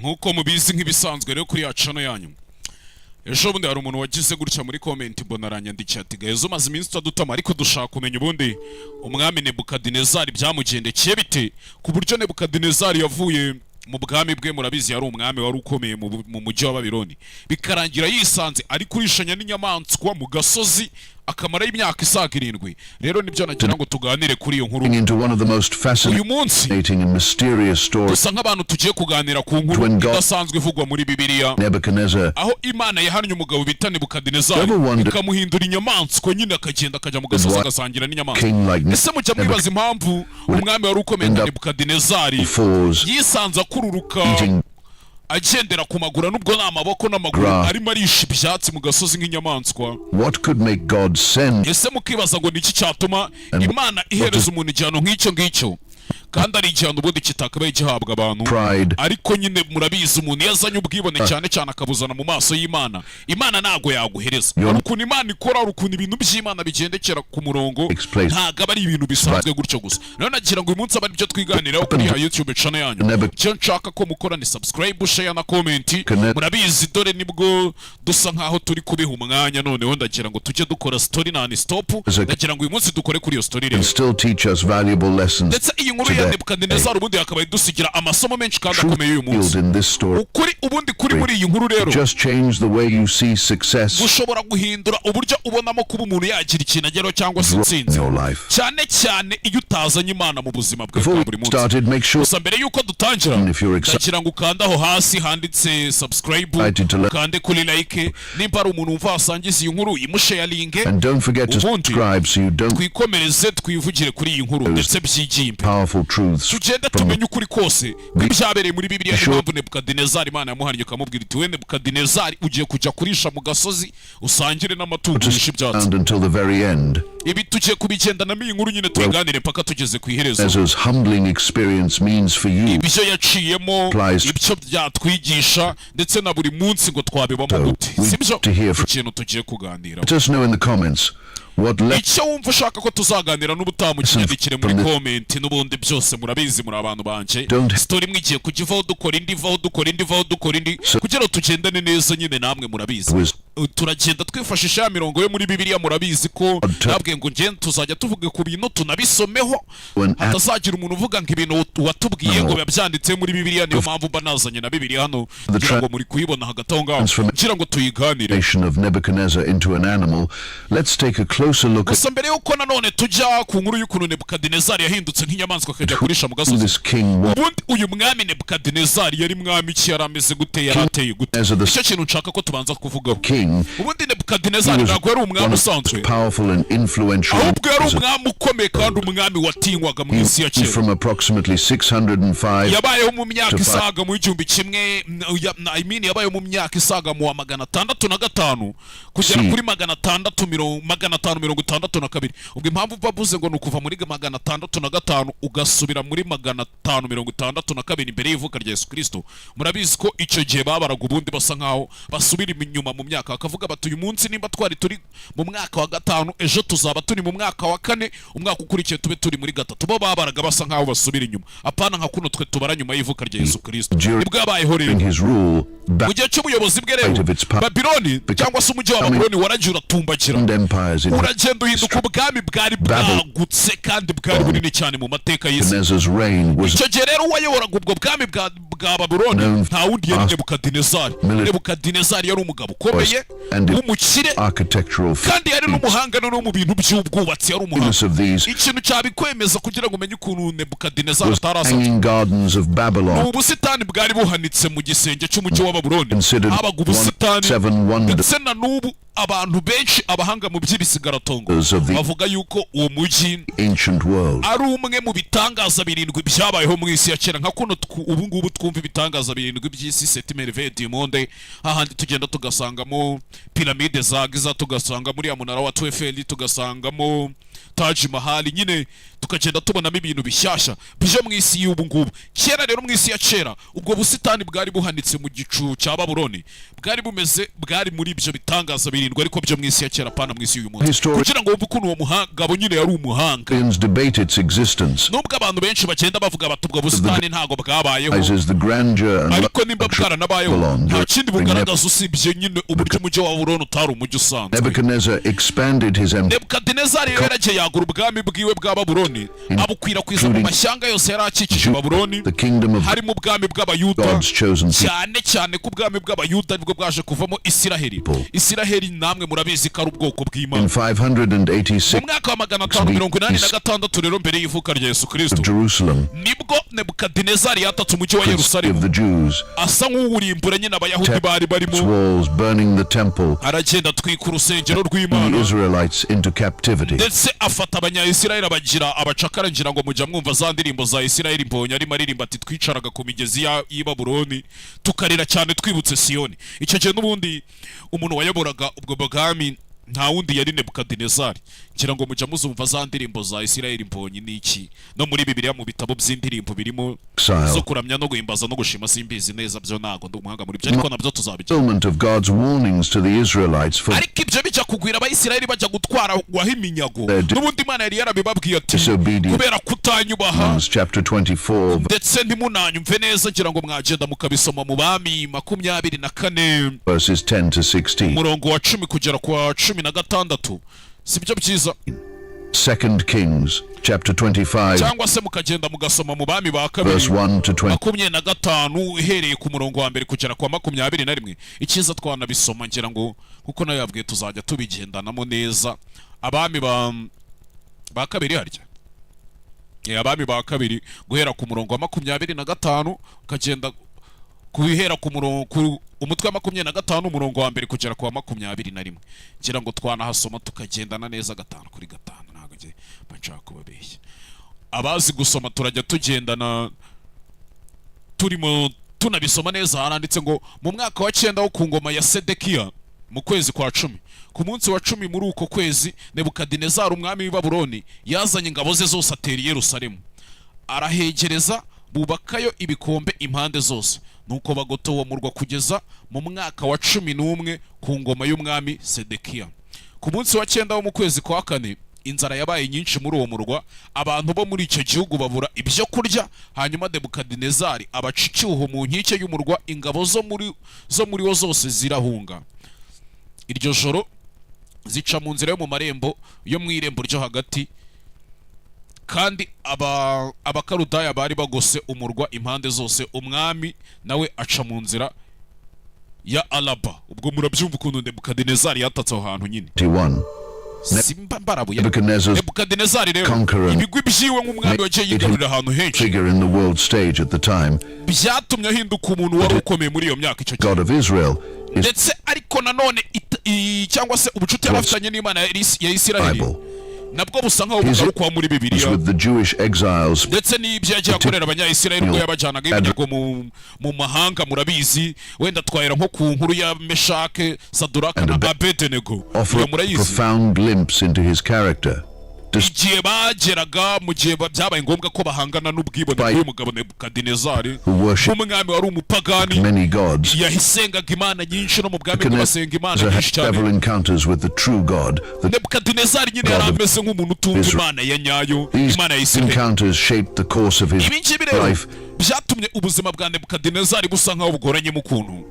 Nk'uko mubizi, nk'ibisanzwe rero kuri ya channel yanyu, ejo bundi hari umuntu wagize gutya muri comment, mbona aranyandikiye ati: "Gahezo, umaze iminsi utadutama, ariko dushaka kumenya ubundi umwami Nebukadinezari byamugendekeye bite, ku buryo Nebukadinezari yavuye mu bwami bwe." Murabizi, yari umwami wari ukomeye mu mujyi wa Babiloni, bikarangira yisanze ari kurishanya n'inyamaswa mu gasozi, akamarayo imyaka isaga 7. Rero nibyo nagira ngo tuganire kuri iyo nkuru Into one of the most uyu munsi. fascinating and mysterious stories. Dusa nk'abantu tugiye kuganira ku nkuru When God- idasanzwe ivugwa muri Bibiliya, Nebuchadnezzar aho Imana yahannye umugabo bita Nebukadinezari, Ever wonder- ikamuhindura inyamaswa nyine, akagenda akajya mu gasozi Why- agasangira n'inyamaswa. king like Ese mujya mwibaza impamvu umwami wari ukomeye nka end up Nebukadinezari fours yisanze akururuka, eating agendera ku maguru nubwo nta maboko n'amaguru, grass? arimo arisha ibyatsi mu gasozi nk'inyamaswa? What could make God send Ese mukibaza ngo ni iki cyatuma And Imana ihereza umuntu igihano nk'icyo ngicyo, kandi ari igihano ubundi kitakabaye gihabwa abantu? pride Ariko nyine murabizi, umuntu iyo azanye ubwibone, cyane cyane akabuzana mu maso y'Imana, Imana ntabwo yaguhereza. Hari ukuntu Imana ikora, hari ukuntu ibintu by'Imana bigendekera ku murongo. Takes place. Ntabwo aba ari ibintu bisanzwe gutyo gusa. Rero nagira ngo uyu munsi abe aribyo twiganiraho kuri ya YouTube channel yanyu. Never- Icyo nshaka ko mukora ni subscribe, share na comment. Connect- Murabizi, dore nibwo dusa nkaho turi kubiha umwanya. Noneho ndagira ngo tujye dukora story non stop. As a- Ndagira ngo uyu munsi dukore kuri iyo story rero. and still teach us valuable lessons Ndetse iyi nkuru ya today. Nebukadinezari ubundi yakabaye idusigira amasomo menshi kandi Truth akomeye uyu munsi. revealed in this story Ukuri ubundi kuri muri iyi nkuru rero just change the way you see success gushobora guhindura uburyo ubonamo kuba umuntu yagira ikintu ageraho cyangwa se in intsinzi, your life. cyane cyane iyo utazanye Imana mu buzima bwawe Before bwa we buri munsi. started, make sure Gusa mbere y'uko dutangira, if you're excited ndagira ngo ukande aho hasi handitse subscribe, to learn ukande kuri like. Nimba ari umuntu wumva wasangiza iyi nkuru, imusharinge. and don't forget to Ubundi subscribe so you don't twikomereze, twivugire kuri iyi nkuru ndetse byigiye imbere, powerful truths tugende from tumenye ukuri kose kw'ibyabereye muri Bibiliya, Sure. impamvu Nebukadinezari Imana yamuhannye, ikamubwira iti: "We Nebukadinezari, ugiye kujya kurisha mu gasozi, usangire n'amatungo, urishe ibyatsi." and until the very end. Ibi tugiye kubigendanamo, iyi nkuru nyine tuyiganire mpaka tugeze ku iherezo. Nebuchadnezzar's humbling experience means for you. Ibyo yaciyemo, Applies ibyo byatwigisha, ndetse na buri munsi ngo twabibamo So, gute, we sibyo? to hear from- Ikintu tugiye kuganira, Let us know in the comments what icyo wumva ushaka ko tuzaganira n'ubutaha, mukinyandikire muri from the- comment. N'ubundi byose murabizi, muri abantu banje. Don't- Story imwe igiye kujya ivaho dukora indi, ivaho dukora indi, ivaho dukora indi, So- kugira ngo tugendane neza nyine. Namwe murabizi, was turagenda twifashisha ya mirongo yo muri Bibiliya. Murabizi ko Until- nabwiye ngo ngende tuzajya tuvuga ku bintu tunabisomeho, When- hatazagira umuntu uvuga ngo ibintu watubwiye No. ngo biba byanditse muri Bibiliya. Niyo mpamvu mba nazanye na Bibiliya hano, kugira ngo muri kuyibona hagati aho ngaho, Transform- ngira ngo tuyiganire. nation of Nebuchadnezzar into an animal, let's take a closer look at Gusa mbere y'uko nanone tujya ku nkuru y'ukuntu Nebukadinezari yahindutse nk'inyamaswa akajya kurisha mu who gasozi, this king was. ubundi uyu mwami Nebukadinezari yari mwami ki? Yari ameze gute? Yari ateye gute? Nebuchadnezzar the Icyo kintu nshaka ko tubanza kuvugaho. king Ubundi Nebukadinezari was ntabwo yari umwami one of the usanzwe, most powerful and influential ahubwo yari umwami ukomeye kandi umwami watinywaga mu isi ya kera. from approximately 605 Yabayeho mu myaka to isaga mu 1000, I mean, yabayeho mu myaka isaga mu wa 605 kugera Si. kuri 562. Ubwo impamvu bavuze ngo ni ukuva muri 605 ugasubira muri 562 mbere y'ivuka rya Yesu Kristo, murabizi ko icyo gihe babaraga ubundi basa nkaho basubira inyuma mu myaka, bakavuga bati: "Uyu munsi nimba twari turi mu mwaka wa gatanu, ejo tuzaba turi mu mwaka wa kane, umwaka ukurikiye tube turi muri gatatu." Bo babaraga basa nkaho basubira inyuma, apana nka kuno twe tubara nyuma y'ivuka rya Yesu Kristo. During Nibwo yabayeho rero. his rule, Mu gihe cy'ubuyobozi bwe rero, of its power. Babiloni cyangwa se umujyi wa Babiloni waragiye uratumbagira, and empires in uragenda uhinduka ubwami bwari bwagutse kandi bwari bunini cyane mu mateka y'isi. Nebuchadnezzar's reign was Icyo gihe rero uwayoboraga ubwo bwami bwa Babuloni known nta wundi yari as Nebukadinezari. military Nebukadinezari yari umugabo ukomeye and w'umukire, architectural kandi yari n'umuhanga no mu bintu by'ubwubatsi, yari umuhanga. famous of these Ikintu cyabikwemeza kugira ngo umenye ukuntu Nebukadinezari was atari asanzwe, hanging gardens of Babylon, ni ubusitani bwari buhanitse mu gisenge cy'umujyi wa Babuloni. considered Habaga one ubusitani, seven wonders ndetse na n'ubu abantu benshi, abahanga mu by'ibisigaраtongo, of the bavuga yuko uwo mujyi ancient world. ari umwe mu bitangaza birindwi byabayeho mu isi ya kera, nka kuno ubu ngubu twumva ibitangaza birindwi by'isi, sept merveilles du monde, hahandi tugenda tugasangamo piramide za Giza, tugasanga muri ya munara wa Eiffel, tugasangamo Taj Mahal nyine, tukagenda tubonamo ibintu bishyashya byo mu isi y'ubu ngubu. Kera rero, mu isi ya kera, ubwo busitani bwari buhanitse mu gicu cya Babuloni bwari bumeze, bwari muri ibyo bitangaza birindwi, ariko byo mu isi ya kera, pana mu isi y'uyu munsi. Kugira ngo wumve ukuntu uwo mugabo nyine yari umuhanga. Debate its existence. Nubwo abantu benshi bagenda bavuga bati ubwo busitani ntabwo bwabayeho, The grandeur and ariko nimba bwaranabayeho, Babylon nta kindi during bugaragaza usibye nyine uburyo umujyi wa Babuloni utari umujyi usanzwe. Nebuchadnezzar expanded his empire Nebukadinezari rero yaragiye yagura ubwami bwiwe bwa Babuloni, abukwirakwiza mu mashyanga yose yari akikije Babuloni, the kingdom of harimo ubwami bw'Abayuda, God's chosen people. cyane cyane ko ubwami bw'Abayuda aribwo bwaje kuvamo Isiraheli. Isiraheli namwe murabizi ko ari ubwoko bw'Imana. In 586 Mu mwaka wa 586 rero mbere y'ivuka rya Yesu Kristo, Jerusalem, nibwo Nebukadinezari yatatse umujyi wa Yerusalemu, of the Jews, asa nk'uwurimbura nyine Abayahudi bari barimo, its walls, burning the temple, aragenda atwika urusengero the rw'Imana, Israelites into captivity. ndetse afata Abanyayisiraheli abagira abacakara. Ngira ngo mujya mwumva za ndirimbo za Isiraheli Mbonye arimo aririmba ati: "Twicaraga ku migezi y'i Babuloni, tukarira cyane twibutse Siyoni." Icyo gihe n'ubundi umuntu wayoboraga ubwo bwami nta wundi yari Nebukadinezari. Ngira ngo mujya muzumva za ndirimbo za Isiraheli Mbonyi n'iki, no muri Bibiliya mu bitabo by'indirimbo birimo Exile. zo kuramya no guhimbaza no gushima. Simbizi neza byo, ntago ndi umuhanga muri byo, ariko nabyo tuzabigira. Fulfillment of God's warnings to the Israelites for Ariko ibyo bijya kugwira Abayisiraheli, bajya gutwarwaho iminyago, Their n'ubundi Imana yari yarabibabwiye ati: disobedience. "Kubera kutanyubaha Chapter 24, ndetse ntimunanyumve neza." Ngira ngo mwagenda mukabisoma mu Bami 24, verses 10 to 16. umurongo wa 10 kugera ku wa 16, si byo byiza? Second Kings, chapter 25, Cyangwa se mukagenda mugasoma mu Bami ba Kabiri verse 1 to 20. 25, uhereye ku murongo wa 1 kugera ku wa 21. Icyiza twanabisoma, ngira ngo kuko nayo yabwiye tuzajya tubigendanamo neza. Abami ba Kabiri harya? Abami ba Kabiri, guhera ku murongo wa 25 ukagenda guhera ku murongo ku umutwe wa 25, umurongo wa 1 kugera ku wa 21. Ngira ngo twanahasoma tukagendana neza gatanu kuri gatanu. Ntabwo njye mba nshaka kubabeshya. Abazi gusoma turajya tugendana turimo tunabisoma neza. Haranditse ngo: mu mwaka wa 9 wo ku ngoma ya Sedekiya, mu kwezi kwa 10, ku munsi wa 10 muri uko kwezi, Nebukadinezari umwami w'i Babuloni yazanye ingabo ze zose, atera i Yerusalemu, arahegereza, bubakayo ibikombe impande zose. Nuko bagota uwo murwa kugeza mu mwaka wa 11 ku ngoma y'umwami Sedekiya. Ku munsi wa 9 wo mu kwezi kwa kane, inzara yabaye nyinshi muri uwo murwa, abantu bo muri icyo gihugu babura ibyo kurya. Hanyuma Nebukadinezari abaca icyuho mu nkike y'umurwa, ingabo zo muri wo zose zirahunga iryo joro, zica mu nzira yo mu marembo yo mu irembo ryo hagati. Kandi Abakarudaya bari bagose umurwa impande zose. Umwami nawe aca mu nzira ya Araba. Ubwo murabyumva ukuntu Nebukadinezari yatatse aho hantu nyine. 21. Simba mbarabuye. Nebuchadnezzar's Nebukadinezari rero, conqueror ibigwi byiwe nk'umwami wagiye yigarurira ahantu henshi, figure in the world stage at the time, byatumye ahinduka umuntu wari ukomeye muri iyo myaka icyo gihe. God of Israel, is Ndetse ariko nanone cyangwa se ubucuti yari afitanye n'Imana ya Isiraheli Bible. nabwo busa nkaho bugarukwa muri Bibiliya, With the Jewish exiles ndetse n'ibyo yagiye akorera Abanyayisiraheli ubwo yabajyanaga iminyago mu mahanga. Murabizi, wenda twahera nko ku nkuru ya Meshake, Saduraka na Abedenego. offer Iyo a murayizi. profound glimpse into his character. Igihe bageraga mu gihe byabaye ngombwa ko bahangana n'ubwibone bw'uyu mugabo Nebukadinezari, Who worship nk'umwami wari umupagani, many gods, yahisengaga imana nyinshi, no mu bwami bwe basenga imana Nebuchadnezzar had nyinshi cyane. several encounters with the true God. The Nebukadinezari nyine yari ameze nk'umuntu utumva Israel. Imana ya nyayo, These Imana ya Isiraheli. encounters shaped the course of his Ibi ngibi rero life. byatumye ubuzima bwa Nebukadinezari busa nkaho bugoranyemo ukuntu.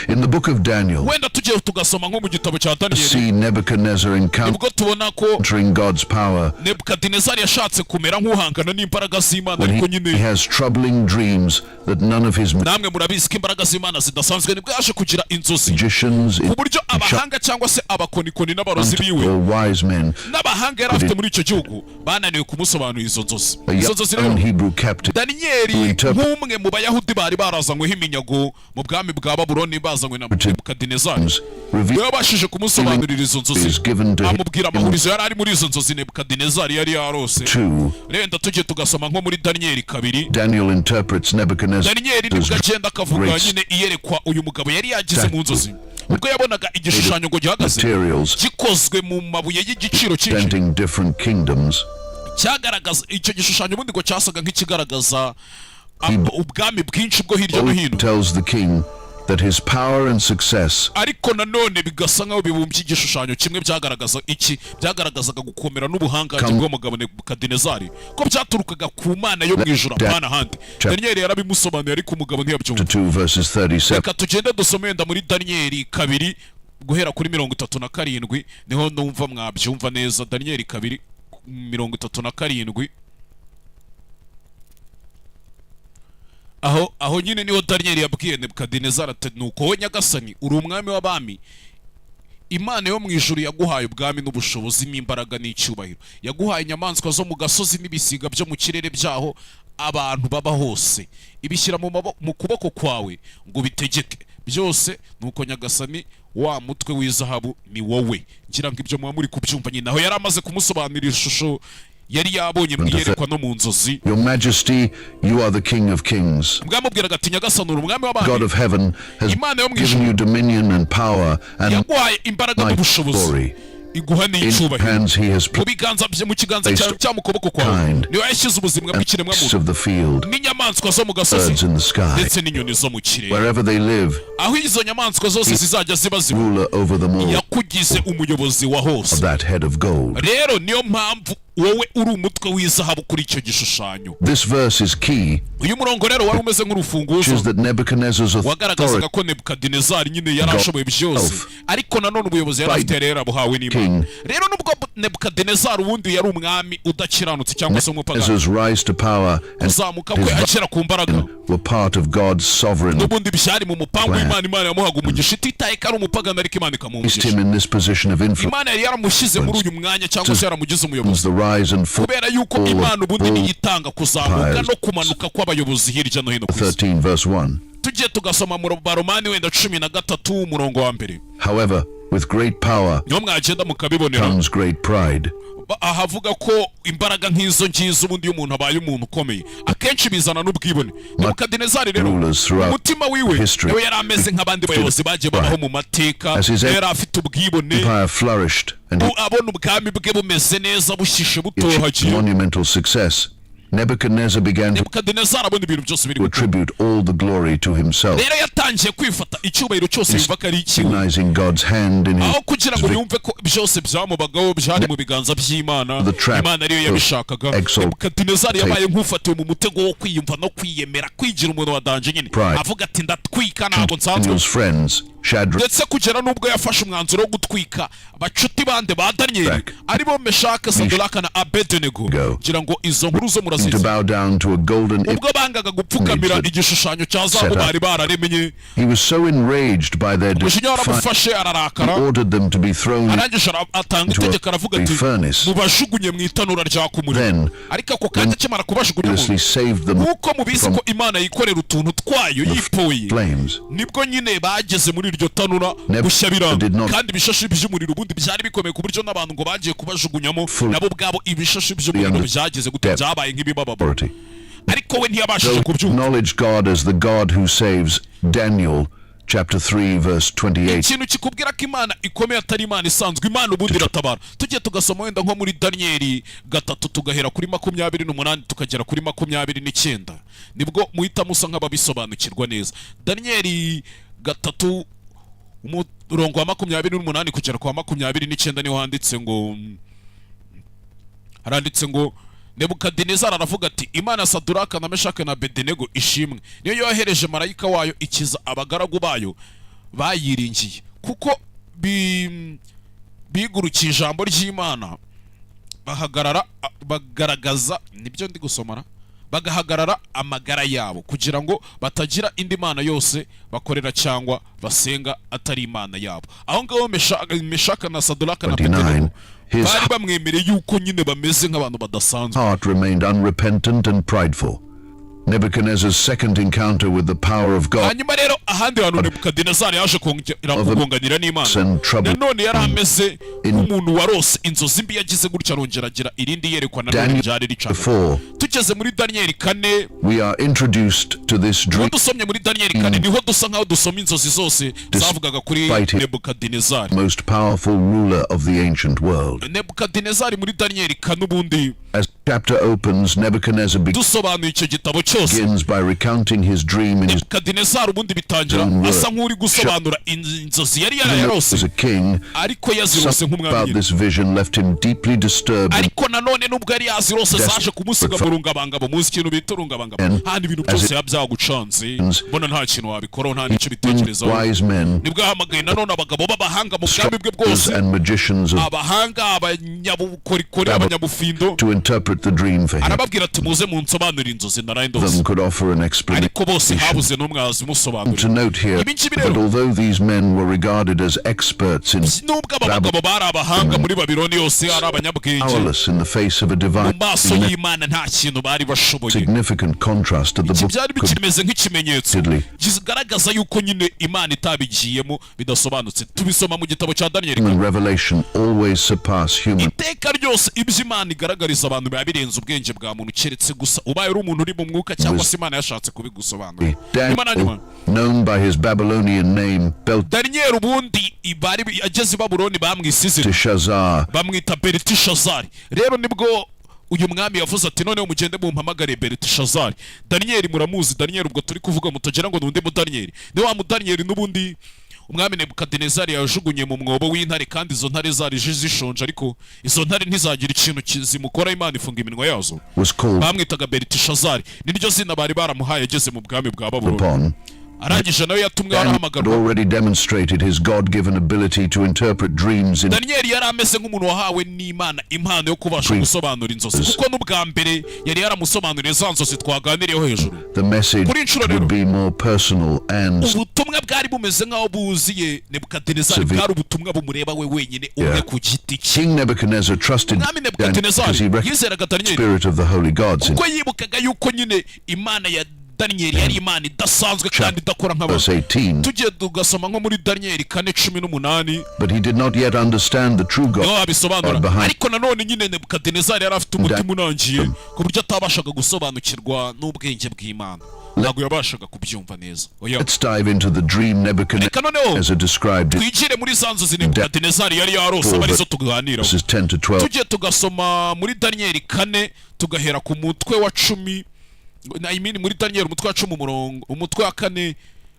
In the book of Daniel, Wenda tugiye tugasoma nko mu gitabo cya Daniyeli, see Nebuchadnezzar encountering nibwo tubona ko God's power Nebukadinezari yashatse kumera nk'uhangana n'imbaraga z'Imana, when ariko he nyine has troubling dreams that none of his namwe murabizi ko imbaraga z'Imana zidasanzwe. Nibwo yaje kugira inzozi magicians ku buryo abahanga cyangwa se abakonikoni n'abarozi biwe or wise men n'abahanga yari afite muri icyo gihugu bananiwe kumusobanurira izo nzozi. a Izo nzozi rero, young Hebrew captive Daniyeli nk'umwe mu Bayahudi bari barazanyweho iminyago mu bwami bwa Babuloni. Babuloni bazanywe na Nebukadinezari. Reveal Yabashije kumusobanurira izo nzozi, is given to amubwira him amahurizo yari ari muri izo nzozi Nebukadinezari yari yarose. 2. Renda tujye tugasoma nko muri Daniyeli 2. Daniel interprets Nebuchadnezzar's Daniyeli nibwo agenda akavuga great nyine iyerekwa uyu mugabo yari yagize mu nzozi, ubwo yabonaga igishushanyo ngo gihagaze materials gikozwe mu mabuye y'igiciro cyinshi, presenting different kingdoms. cyagaragaza icyo gishushanyo ubundi ngo cyasaga nk'ikigaragaza ubwami bwinshi bwo hirya no hino. Tells the king that his power and success Ariko nanone bigasa nk'aho bibumbye igishushanyo kimwe. Byagaragaza iki? Byagaragazaga gukomera n'ubuhangange bw'umugabo Nebukadinezari, ko byaturukaga ku Mana yo mu ijuru, apana ahandi. Daniyeli yarabimusobanuye, ariko umugabo ntiyabyumva. 2 verses 37 Reka tugende dusome wenda muri Daniyeli 2 guhera kuri 37, niho numva mwabyumva neza. Daniyeli 2:37. Aho nyine niho Daniyeli yabwiye Nebukadinezari ati: "Nuko wowe nyagasani, uri umwami w'abami, Imana yo mu ijuru yaguhaye ubwami n'ubushobozi n'imbaraga n'icyubahiro. Yaguhaye inyamaswa zo mu gasozi n'ibisiga byo mu kirere byaho abantu baba hose, ibishyira mu kuboko kwawe ngo bitegeke byose. Nuko nyagasani, wa mutwe w'izahabu ni wowe." Ngira ngo ibyo muba muri kubyumva nyine. Aho yari amaze kumusobanurira ishusho yari yabonye mu iyerekwa no mu nzozi. Your Majesty, you are the King of kings. Bwamubwiraga ati: "Nyagasani, uri umwami God w'abami. of heaven has Imana yo mu given ijuru you dominion and power and yaguhaye imbaraga might, n'ubushobozi, glory. iguha In n'icyubahiro. hands he has Mu biganza bye, mu kiganza cyawe cyangwa mu kuboko kwawe, kind niwe yashyize ubuzima beasts bw'ikiremwamuntu of the field, n'inyamaswa zo mu gasozi, birds in the sky. ndetse n'inyoni zo mu kirere. Wherever they live, Aho izo nyamaswa zose zizajya ziba, ruler over them all yakugize umuyobozi wa hose. of that head of gold." Rero niyo mpamvu wowe uri umutwe w'izahabu kuri icyo gishushanyo." This verse is key, Uyu murongo rero wari umeze nk'urufunguzo is that Nebuchadnezzar's wagaragazaga authority ko Nebukadinezari nyine yari ashoboye byose, ariko nanone ubuyobozi yari afite rero abuhawe n'Imana. King. Rero nubwo Nebukadinezari ubundi yari umwami udakiranutse cyangwa se umupagani, Nebuchadnezzar's rise to power and kuzamuka kwe his agera ku mbaraga were part of God's sovereign n'ubundi byari mu mupangu plan. w'Imana. Imana yamuhaga umugisha ititaye ko ari umupagani, ariko Imana ikamuha Placed umugisha. him in this position of influence, Imana yari yaramushyize muri uyu mwanya cyangwa se yaramugize umuyobozi, the rise and fall kubera yuko of Imana ubundi all niyo itanga kuzamuka empires. no kumanuka kw'abayobozi hirya no hino ku isi. 13 verse 1. Tugiye tugasoma mu Baromani wenda 13 umurongo wa mbere, However, with great power niho mwagenda mukabibonera. comes great pride. Ahavuga ko imbaraga nk'izo ngizo, ubundi iyo umuntu abaye umuntu ukomeye, akenshi bizana n'ubwibone. Nebukadinezari rero, Rulers throughout umutima wiwe, history nawe yari ameze nk'abandi bayobozi bagiye babaho mu mateka. As his Nawe yari afite ubwibone. empire flourished and he Abona ubwami bwe bumeze neza, bushishe, achieved butohagiye, monumental success, Nebuchadnezzar began to Nebukadinezari abona ibintu byose biri gukora, attribute all the glory to himself, rero yatangiye kwifata icyubahiro cyose, yumva ko ari ikiwe, recognizing God's hand in aho kugira ngo his yumve ko byose byamubagaho byari mu biganza by'Imana, The trap Imana ariyo yabishakaga. exalt- Nebukadinezari yabaye nk'ufatiwe mu mutego wo kwiyumva no kwiyemera, kwigira umuntu wa danger nyine, Pride. avuga ati: "Ndatwika, ntabwo nsanzwe." Daniel's friends, Shadrach, Ndetse kugera n'ubwo yafashe umwanzuro wo gutwika bacuti bande ba Daniyeli, Back. aribo Meshaka, Saduraka na Abedenego. Go. Ngira ngo izo nkuru zo to murazizi. bow down to a golden image. Ubwo bangaga gupfukamira That igishushanyo cya zahabu set up. bari bararemye, He was so enraged by their umujinya defiance, waramufashe, he ararakara, ordered them to be thrown arangije atanga into itegeko, aravuga a ati: furnace. "Mubajugunye mu itanura ryaka umuriro." Then, Ariko ako kanya akimara kubajugunyamo, miraculously saved them nk'uko mubizi from ko Imana yikorera utuntu twayo yipoye, flames. nibwo nyine bageze muri iryo tanura, Never gushya biranga. did not Kandi ibishashi by'umuriro ubundi byari bikomeye, ku buryo n'abantu ngo bagiye kubajugunyamo, fully nabo ubwabo ibishashi by'umuriro under byageze gute, depth. byabaye nk'ibibababa, Authority. ariko we ntiyabashije kubyumva. Acknowledge God as the God who saves. Daniel chapter 3 verse 28 Ikintu kikubwira ko Imana ikomeye, atari Imana isanzwe, Imana ubundi iratabara. Tujye tugasoma wenda nko muri Daniyeli 3, tugahera kuri 28 tukagera kuri 29, nibwo muhita musa nk'ababisobanukirwa neza. Daniyeli 3 umurongo wa 28 kugera kwa 29, niho handitse ngo, haranditse ngo: "Nebukadinezari aravuga ati: 'Imana ya Saduraka na Meshake na Abedenego ishimwe, niyo yohereje marayika wayo ikiza abagaragu bayo bayiringiye, kuko bigurukiye ijambo ry'Imana, bahagarara bagaragaza,'" nibyo ndi gusomara, "bagahagarara amagara yabo kugira ngo batagira indi mana yose bakorera cyangwa basenga atari Imana yabo." Aho ngaho Meshaka na Saduraka na 29, Abedenego his bari bamwemereye yuko nyine bameze nk'abantu badasanzwe. heart remained unrepentant and prideful. Nebuchadnezzar's second encounter with the power of God Hanyuma rero Ahandi hantu Nebukadinezari yaje kongera kugonganira n'Imana, and trouble. Nanone yari ameze nk'umuntu warose inzozi mbi, yagize gutya arongera agira irindi yerekwa nanone Daniel ryari ricana. 4, Tugeze muri Daniyeli 4, we are introduced to this dream ubundi usomye muri Daniyeli 4 niho dusa nkaho dusoma inzozi zose zavugaga kuri Despite his Nebukadinezari. most powerful ruler of the ancient world. Nebukadinezari muri Daniyeli 4 ubundi, As chapter opens, Nebuchadnezzar dusobanuye icyo gitabo cyose, begins by recounting his dream in his Nebukadinezari ubundi bitangira own asa words. nk'uri gusobanura inzozi yari yarayarose, As a king, ariko yazirose something nk'umwami about nyine. this vision left him deeply disturbed and Ariko nanone nubwo yari yazirose, zaje kumusiga mu rungabangabo. Muzi ikintu bita urungabangabo? Hano ibintu byose biba byagucanze, mbona nta kintu wabikoraho, nta n'icyo bitekerezaho. wise men, Nibwo yahamagaye nanone abagabo b'abahanga mu bwami bwe bwose, and magicians of abahanga, abanyabukorikori, abanyabufindo, to interpret the dream for him. Arababwira ati: "Muze munsobanurire inzozi naraye ndose." Them could offer an explanation. Ariko bose habuze n'umwe wazimusobanurira. To note here Ibi ngibi that rero, although these men were regarded as experts in nubwo aba bagabo bari abahanga muri Babiloni yose, ari abanyabwenge, powerless in the face of a mu divine maso y'Imana nta kintu bari bashoboye. significant contrast to the Iki book byari of bikimeze nk'ikimenyetso Diddley. kigaragaza yuko nyine Imana itabigiyemo bidasobanutse. Tubisoma mu gitabo cya Daniyeli. And revelation always surpass human Iteka ryose ibyo Imana igaragariza abantu biba birenze ubwenge bwa muntu, keretse gusa ubaye uri umuntu uri mu mwuka cyangwa se Imana yashatse kubigusobanurira. Nyuma na nyuma, Daniel, known by his Babylonian name Daniyeli ubundi bari ageze i Babuloni bamwise izina, Belteshazzar, bamwita Belitishazari. Rero nibwo uyu mwami yavuze ati: "Noneho mugende mumpamagare Belitishazari." Daniyeli muramuzi, Daniyeli ubwo turi kuvuga mutagira ngo ni undi mudaniyeli, ni wa mudaniyeli n'ubundi umwami Nebukadinezari yajugunye mu mwobo w'intare, kandi izo ntare zari zishonje, ariko izo ntare ntizagira ikintu zimukora, Imana ifunga iminwa yazo. was called Bamwitaga Belitishazari, niryo zina bari baramuhaye ageze mu bwami bwa Babuloni. upon. Arangije nawe yatumwe, Daniel had arahamagarwa. already demonstrated his God-given ability to interpret dreams in Daniyeli yari ameze nk'umuntu wahawe n'Imana impano yo kubasha gusobanura inzozi, kuko n'ubwa mbere yari yaramusobanuriye za nzozi twaganiriyeho hejuru. The message Kuri inshuro rero, would be more personal and ubutumwa bwari bumeze nk'aho buziye Nebukadinezari, severe. bwari ubutumwa bumureba we wenyine umwe ku giti cye. King Nebuchadnezzar trusted Umwami Daniel because Nebukadinezari he recognized yizeraga the Daniyeli, spirit of the holy gods in kuko yibukaga yuko nyine Imana ya Daniyeli yari Imana idasanzwe kandi idakora nk'abantu. verse 18, Tugiye tugasoma nko muri Daniyeli 4:18, but he did not yet understand the true God niho wabisobanura. behind Ariko nanone nyine Nebukadinezari yari afite umutima unangiye ku buryo atabashaga gusobanukirwa n'ubwenge bw'Imana, ntabwo yabashaga kubyumva neza, oya. Let's dive into the dream Reka noneho Nebuchadnezzar described in twigire muri za nzozi Nebukadinezari yari yarose, aba arizo tuganiraho. verses 10 to 12. Tugiye tugasoma muri Daniyeli 4, tugahera ku mutwe wa 10, I mean muri Daniyeli umutwe wa 10 umurongo, umutwe wa kane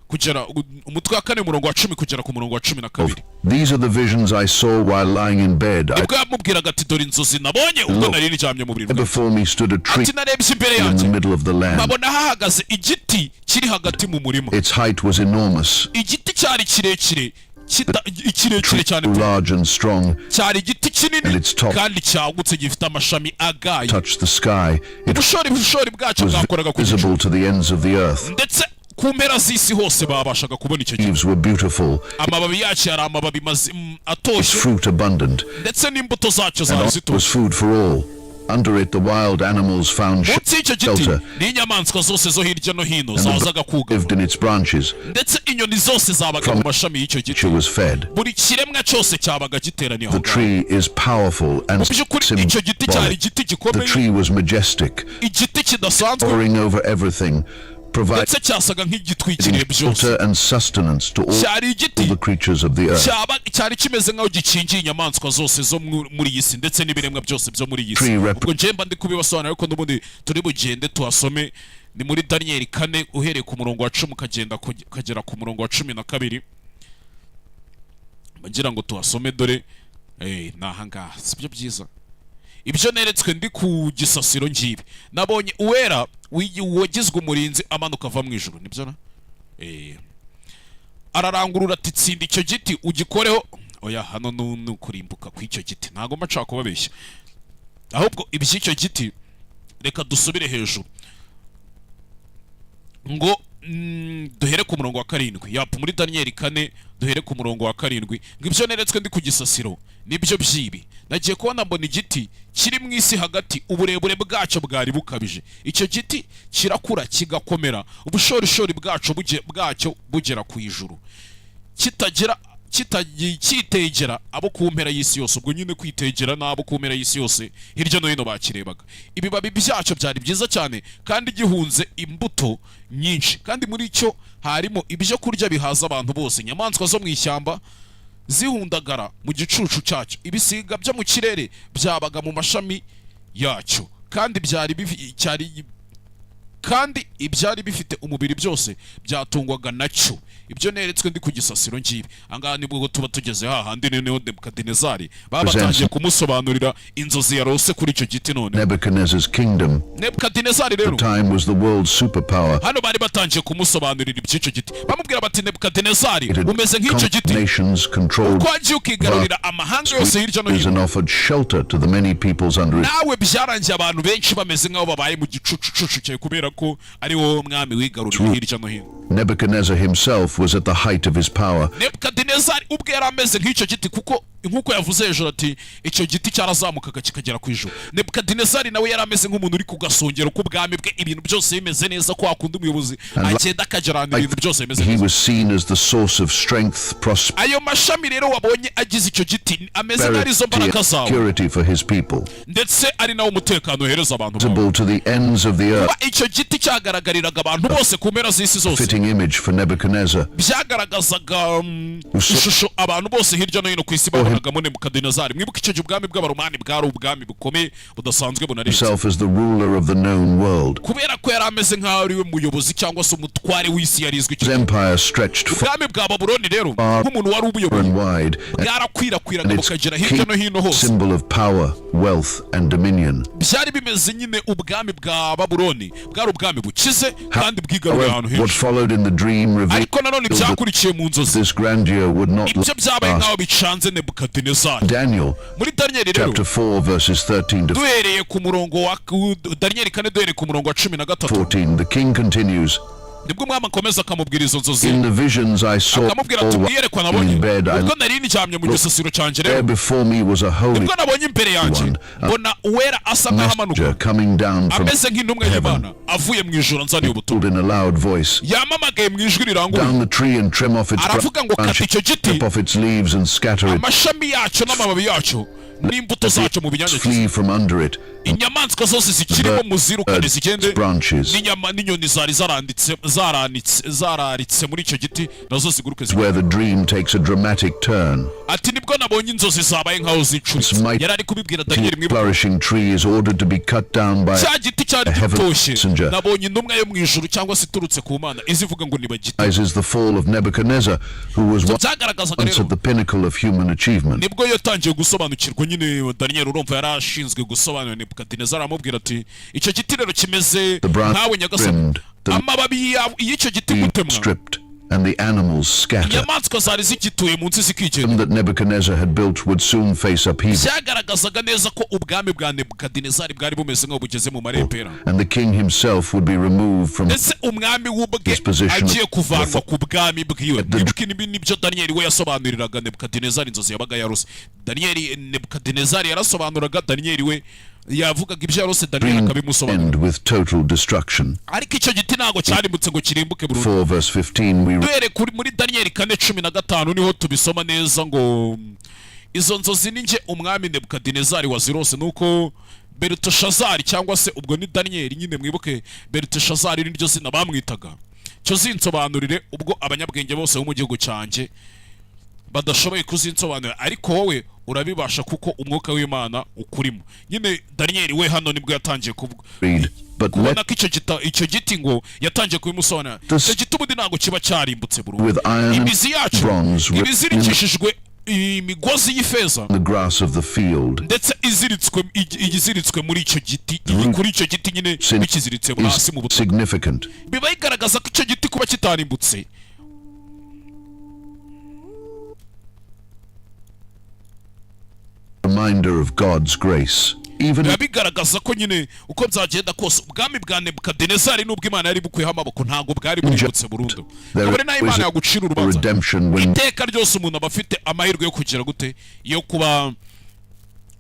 kugera, umutwe wa kane umurongo wa 10 kugera ku murongo wa 12. These are the visions I saw while lying in bed. I Nibwo yamubwiraga ati: "Dore inzozi nabonye ubwo Look. nari ndyamye mu buriri bwanjye." Before me stood a tree Ati: "Narebye imbere in yanjye, the middle of the land. nkabona hahagaze igiti kiri hagati mu murima." Its height was enormous, Igiti cyari kirekire, kirekire cyane pe. large and strong, Cyari igiti kinini and its top kandi cyagutse, gifite amashami agaye. touched the sky. It Ubushorishori bwacyo was bwakoraga ku gicu, visible to the ends of the earth. ndetse ku mpera z'isi hose babashaga kubona icyo giti. Leaves were beautiful, Amababi yacyo yari amababi its atoshye, fruit abundant, ndetse n'imbuto zacyo and zari on it was zitoshye. food for all. Under it the wild animals found Munsi y'icyo giti shelter, n'inyamaswa zose zo hirya no hino and the zazaga birds kugama, lived in its branches. ndetse inyoni zose zabaga mu mashami y'icyo giti. She was fed. Buri kiremwa cyose cyabaga giteraniye aho The ngaho. tree is powerful and Mu by'ukuri icyo giti cyari symbolic. igiti The gikomeye, tree was majestic, igiti kidasanzwe, towering over everything, providing ndetse cyasaga nk'igitwikiriye byose. shelter and sustenance to all Cyari igiti the creatures of the earth. cyaba cyari kimeze nk'aho gikingiye inyamaswa zose zo muri iyi si ndetse n'ibiremwa byose byo muri iyi si. Tree rep- Ubwo njye mba ndi kubibasobanurira, ariko n'ubundi turi bugende tuhasome. Ni muri Daniyeli 4, uhereye ku murongo wa 10 ukagenda ukagera ku murongo wa 12. Ngira ngo tuhasome. Dore ni ahangaha, sibyo byiza? "Ibyo neretswe ndi ku gisasiro ngibi: nabonye uwera wagizwe umurinzi amanuka ava mu ijuru." Nibyo na ararangurura ati: "Tsinda icyo giti ugikoreho." Oya, hano ni ukurimbuka kw'icyo giti, ntabwo mba nshaka kubabeshya. Ahubwo iby'icyo giti, reka dusubire hejuru ngo Duhere ku murongo wa 7. Yapu, muri Daniyeli 4, duhere ku murongo wa 7, ngo: "Ibyo neretswe ndi ku gisasiro nibyo byibi: Nagiye kubona, mbona igiti kiri mu isi hagati, uburebure bwacyo bwari bukabije. Icyo giti kirakura kigakomera, ubushorishori bwacyo bugera ku ijuru, kitagira kitegera abo ku mpera y'isi yose." Ubwo nyine kwitegera n'abo ku mpera y'isi yose hirya no hino bakirebaga. "Ibibabi byacyo byari byiza cyane, kandi gihunze imbuto nyinshi, kandi muri cyo harimo ibyo kurya bihaza abantu bose. Inyamaswa zo mu ishyamba zihundagara mu gicucu cyacyo, ibisiga byo mu kirere byabaga mu mashami yacyo, kandi byari bifi- cyari kandi ibyari bifite umubiri byose byatungwaga nacyo. Ibyo neretswe ndi ku gisasiro ngibi." Ahangaha nibwo tuba tugeze hahandi noneho Nebukadinezari baba batangiye kumusobanurira inzozi yarose kuri icyo giti none. Nebuchadnezzar's kingdom Nebukadinezari rero time was the world's superpower. hano bari batangiye kumusobanurira iby'icyo giti, bamubwira bati: "Nebukadinezari, It had umeze nk'icyo giti, nations controlled ko wagiye ukigarurira amahanga yose hirya no hino, and offered shelter to the many peoples under its nawe byarangiye abantu benshi bameze nk'aho babaye mu gicucucucu cyawe, kubera ko ari wowe mwami wigaruriye hirya no hino." Nebuchadnezzar himself was at the height of his power. Nebukadinezari ubwe yari ameze nk'icyo giti, kuko nk'uko yavuze hejuru ati icyo giti cyarazamukaga kikagera ku ijuru, Nebukadinezari nawe yari ameze nk'umuntu uri ku gasongero k'ubwami bwe, ibintu byose bimeze neza, ko wakunda umuyobozi agenda akagera ahantu ibintu byose bimeze He neza. was seen as the source of strength, Ayo mashami rero wabonye agize icyo giti ameze nk'ari izo prosperity, mbaraga and zawe, security for his people. ndetse ari nawo umutekano uhereza abantu bawe. Visible to the ends of the earth, Kuba icyo giti cyagaragariraga abantu bose ku mpera z'isi zose, fitting image for Nebuchadnezzar, byagaragazaga ishusho abantu bose hirya no hino ku isi babonagamo Nebukadinezari. Mwibuke icyo gihe ubwami bw'Abaromani bwari ubwami bukomeye budasanzwe bunarenze. himself as the ruler of the known world. Kubera ko yari ameze nk'aho ari we muyobozi cyangwa se umutware w'isi yari izwi His cyane. empire stretched far Ubwami bwa Babuloni rero, nk'umuntu wari ubuyoboye, and wide, and bwarakwirakwiraga its bukagera hirya no hino hose. symbol of power, wealth, and dominion. Byari bimeze nyine, ubwami bwa Babuloni bwari ubwami bukize kandi bwigaruriye ahantu However, what henshi. followed in the dream revealed Ariko nanone ibyakurikiye mu nzozi, this grandeur would not ibyo byabaye last. nk'aho bicanze Nebukadinezari. Daniel Muri Daniyeli rero, chapter 4, verses 13 to duhereye ku murongo wa Daniyeli 4, duhereye ku murongo wa 13, 14, the king continues, nibwo umwami akomeza akamubwira izo nzozi. "In the visions I saw Akamubwira ati: "Mwiyerekwa nabonye, in bed, I ubwo nari ndyamye mu gisasiro cyanjye there rero, before me was a holy nibwo nabonye imbere yanjye, one, a mbona uwera asa nk'aho amanuka messenger coming down from ameze nk'intumwa heaven, y'Imana, avuye mu ijuru anzaniye ubutumwa. in a loud voice, Yamamagaye mu ijwi riranguruye, 'Down the tree and trim off its aravuga ngo: 'Kata branches, icyo giti, rip off its leaves and scatter it, amashami yacyo n'amababi yacyo n'imbuto zacyo mu binyanyagizi, flee from under it, inyamaswa zose zikirimo muzirukane zigende, its branches.'" n'inyama n'inyoni zari zaranditse zaranitse zararitse muri icyo giti nazo ziguruke zigende." Where the dream takes a dramatic turn. Ati: "Nibwo nabonye inzozi zabaye nkaho zicuritse." Yari ari kubibwira Daniyeli, mwibuke. Flourishing tree is ordered to be cut down by Cya giti cyari a heavenly gitoshye, messenger. nabonye intumwa yo mu ijuru cyangwa se iturutse ku Mana izi ivuga ngo nibagite. Is the fall of Nebuchadnezzar, who was Byagaragazaga once rero at the pinnacle of human achievement. nibwo yatangiye gusobanukirwa nyine. Daniyeli, urumva, yari ashinzwe gusobanura Nebukadinezari, aramubwira ati: "Icyo giti rero kimeze The branch nkawe, nyagasani, trimmed, the amababi y'icyo giti leaves gutemwa, stripped, and the animals scattered. inyamaswa zari zigituye munsi zikigenda." That Nebuchadnezzar had built would soon face upheaval, Byagaragazaga neza ko ubwami bwa Nebukadinezari bwari bumeze nk'aho bugeze mu marembera, and the king himself would be removed from ndetse umwami w'ubwe his position. agiye kuvanwa ku bwami bwiwe. Mwibuke ibi nibyo Daniyeli we yasobanuriraga Nebukadinezari, inzozi yabaga yarose Daniyeli. Nebukadinezari yarasobanuraga, Daniyeli we yavugaga ibyo yarose, Daniyeli akabimusobanurira. End with total destruction. Ariko icyo giti ntabwo cyarimbutse ngo kirimbuke burundu. 4 verse 15 we Duhere kuri muri Daniyeli 4:15 niho tubisoma neza, ngo: "Izo nzozi ni njye umwami Nebukadinezari wazirose, nuko Beluteshazari," cyangwa se ubwo ni Daniyeli nyine, mwibuke Beluteshazari niryo zina bamwitaga, "cyo zinsobanurire, ubwo abanyabwenge bose bo mu gihugu cyanjye badashoboye kuzinsobanurira, ariko wowe urabibasha kuko umwuka w'Imana ukurimo." Nyine Daniyeli we hano nibwo yatangiye kuvuga read, but let kubona ko icyo giti ngo yatangiye kubimusobanurira. This Icyo giti ubundi ntabwo kiba cyarimbutse burundu. with iron and Imizi yacyo bronze iba izirikishijwe imigozi y'ifeza, the grass of the field ndetse iziritswe muri icyo giti, kuri icyo giti nyine, sin bikiziritse is hasi mu butaka. significant. Biba bigaragaza ko icyo giti kuba kitarimbutse Reminder of God's grace. Even Biba bigaragaza ko nyine uko byagenda kose, ubwami bwa Nebukadinezari, n'ubwo Imana yari bukuyeho amaboko, ntabwo bwari burimbutse burundu. there Kabone naho Imana is yagucira a urubanza, redemption when iteka ryose umuntu aba afite amahirwe yo kugira gute? Yo kuba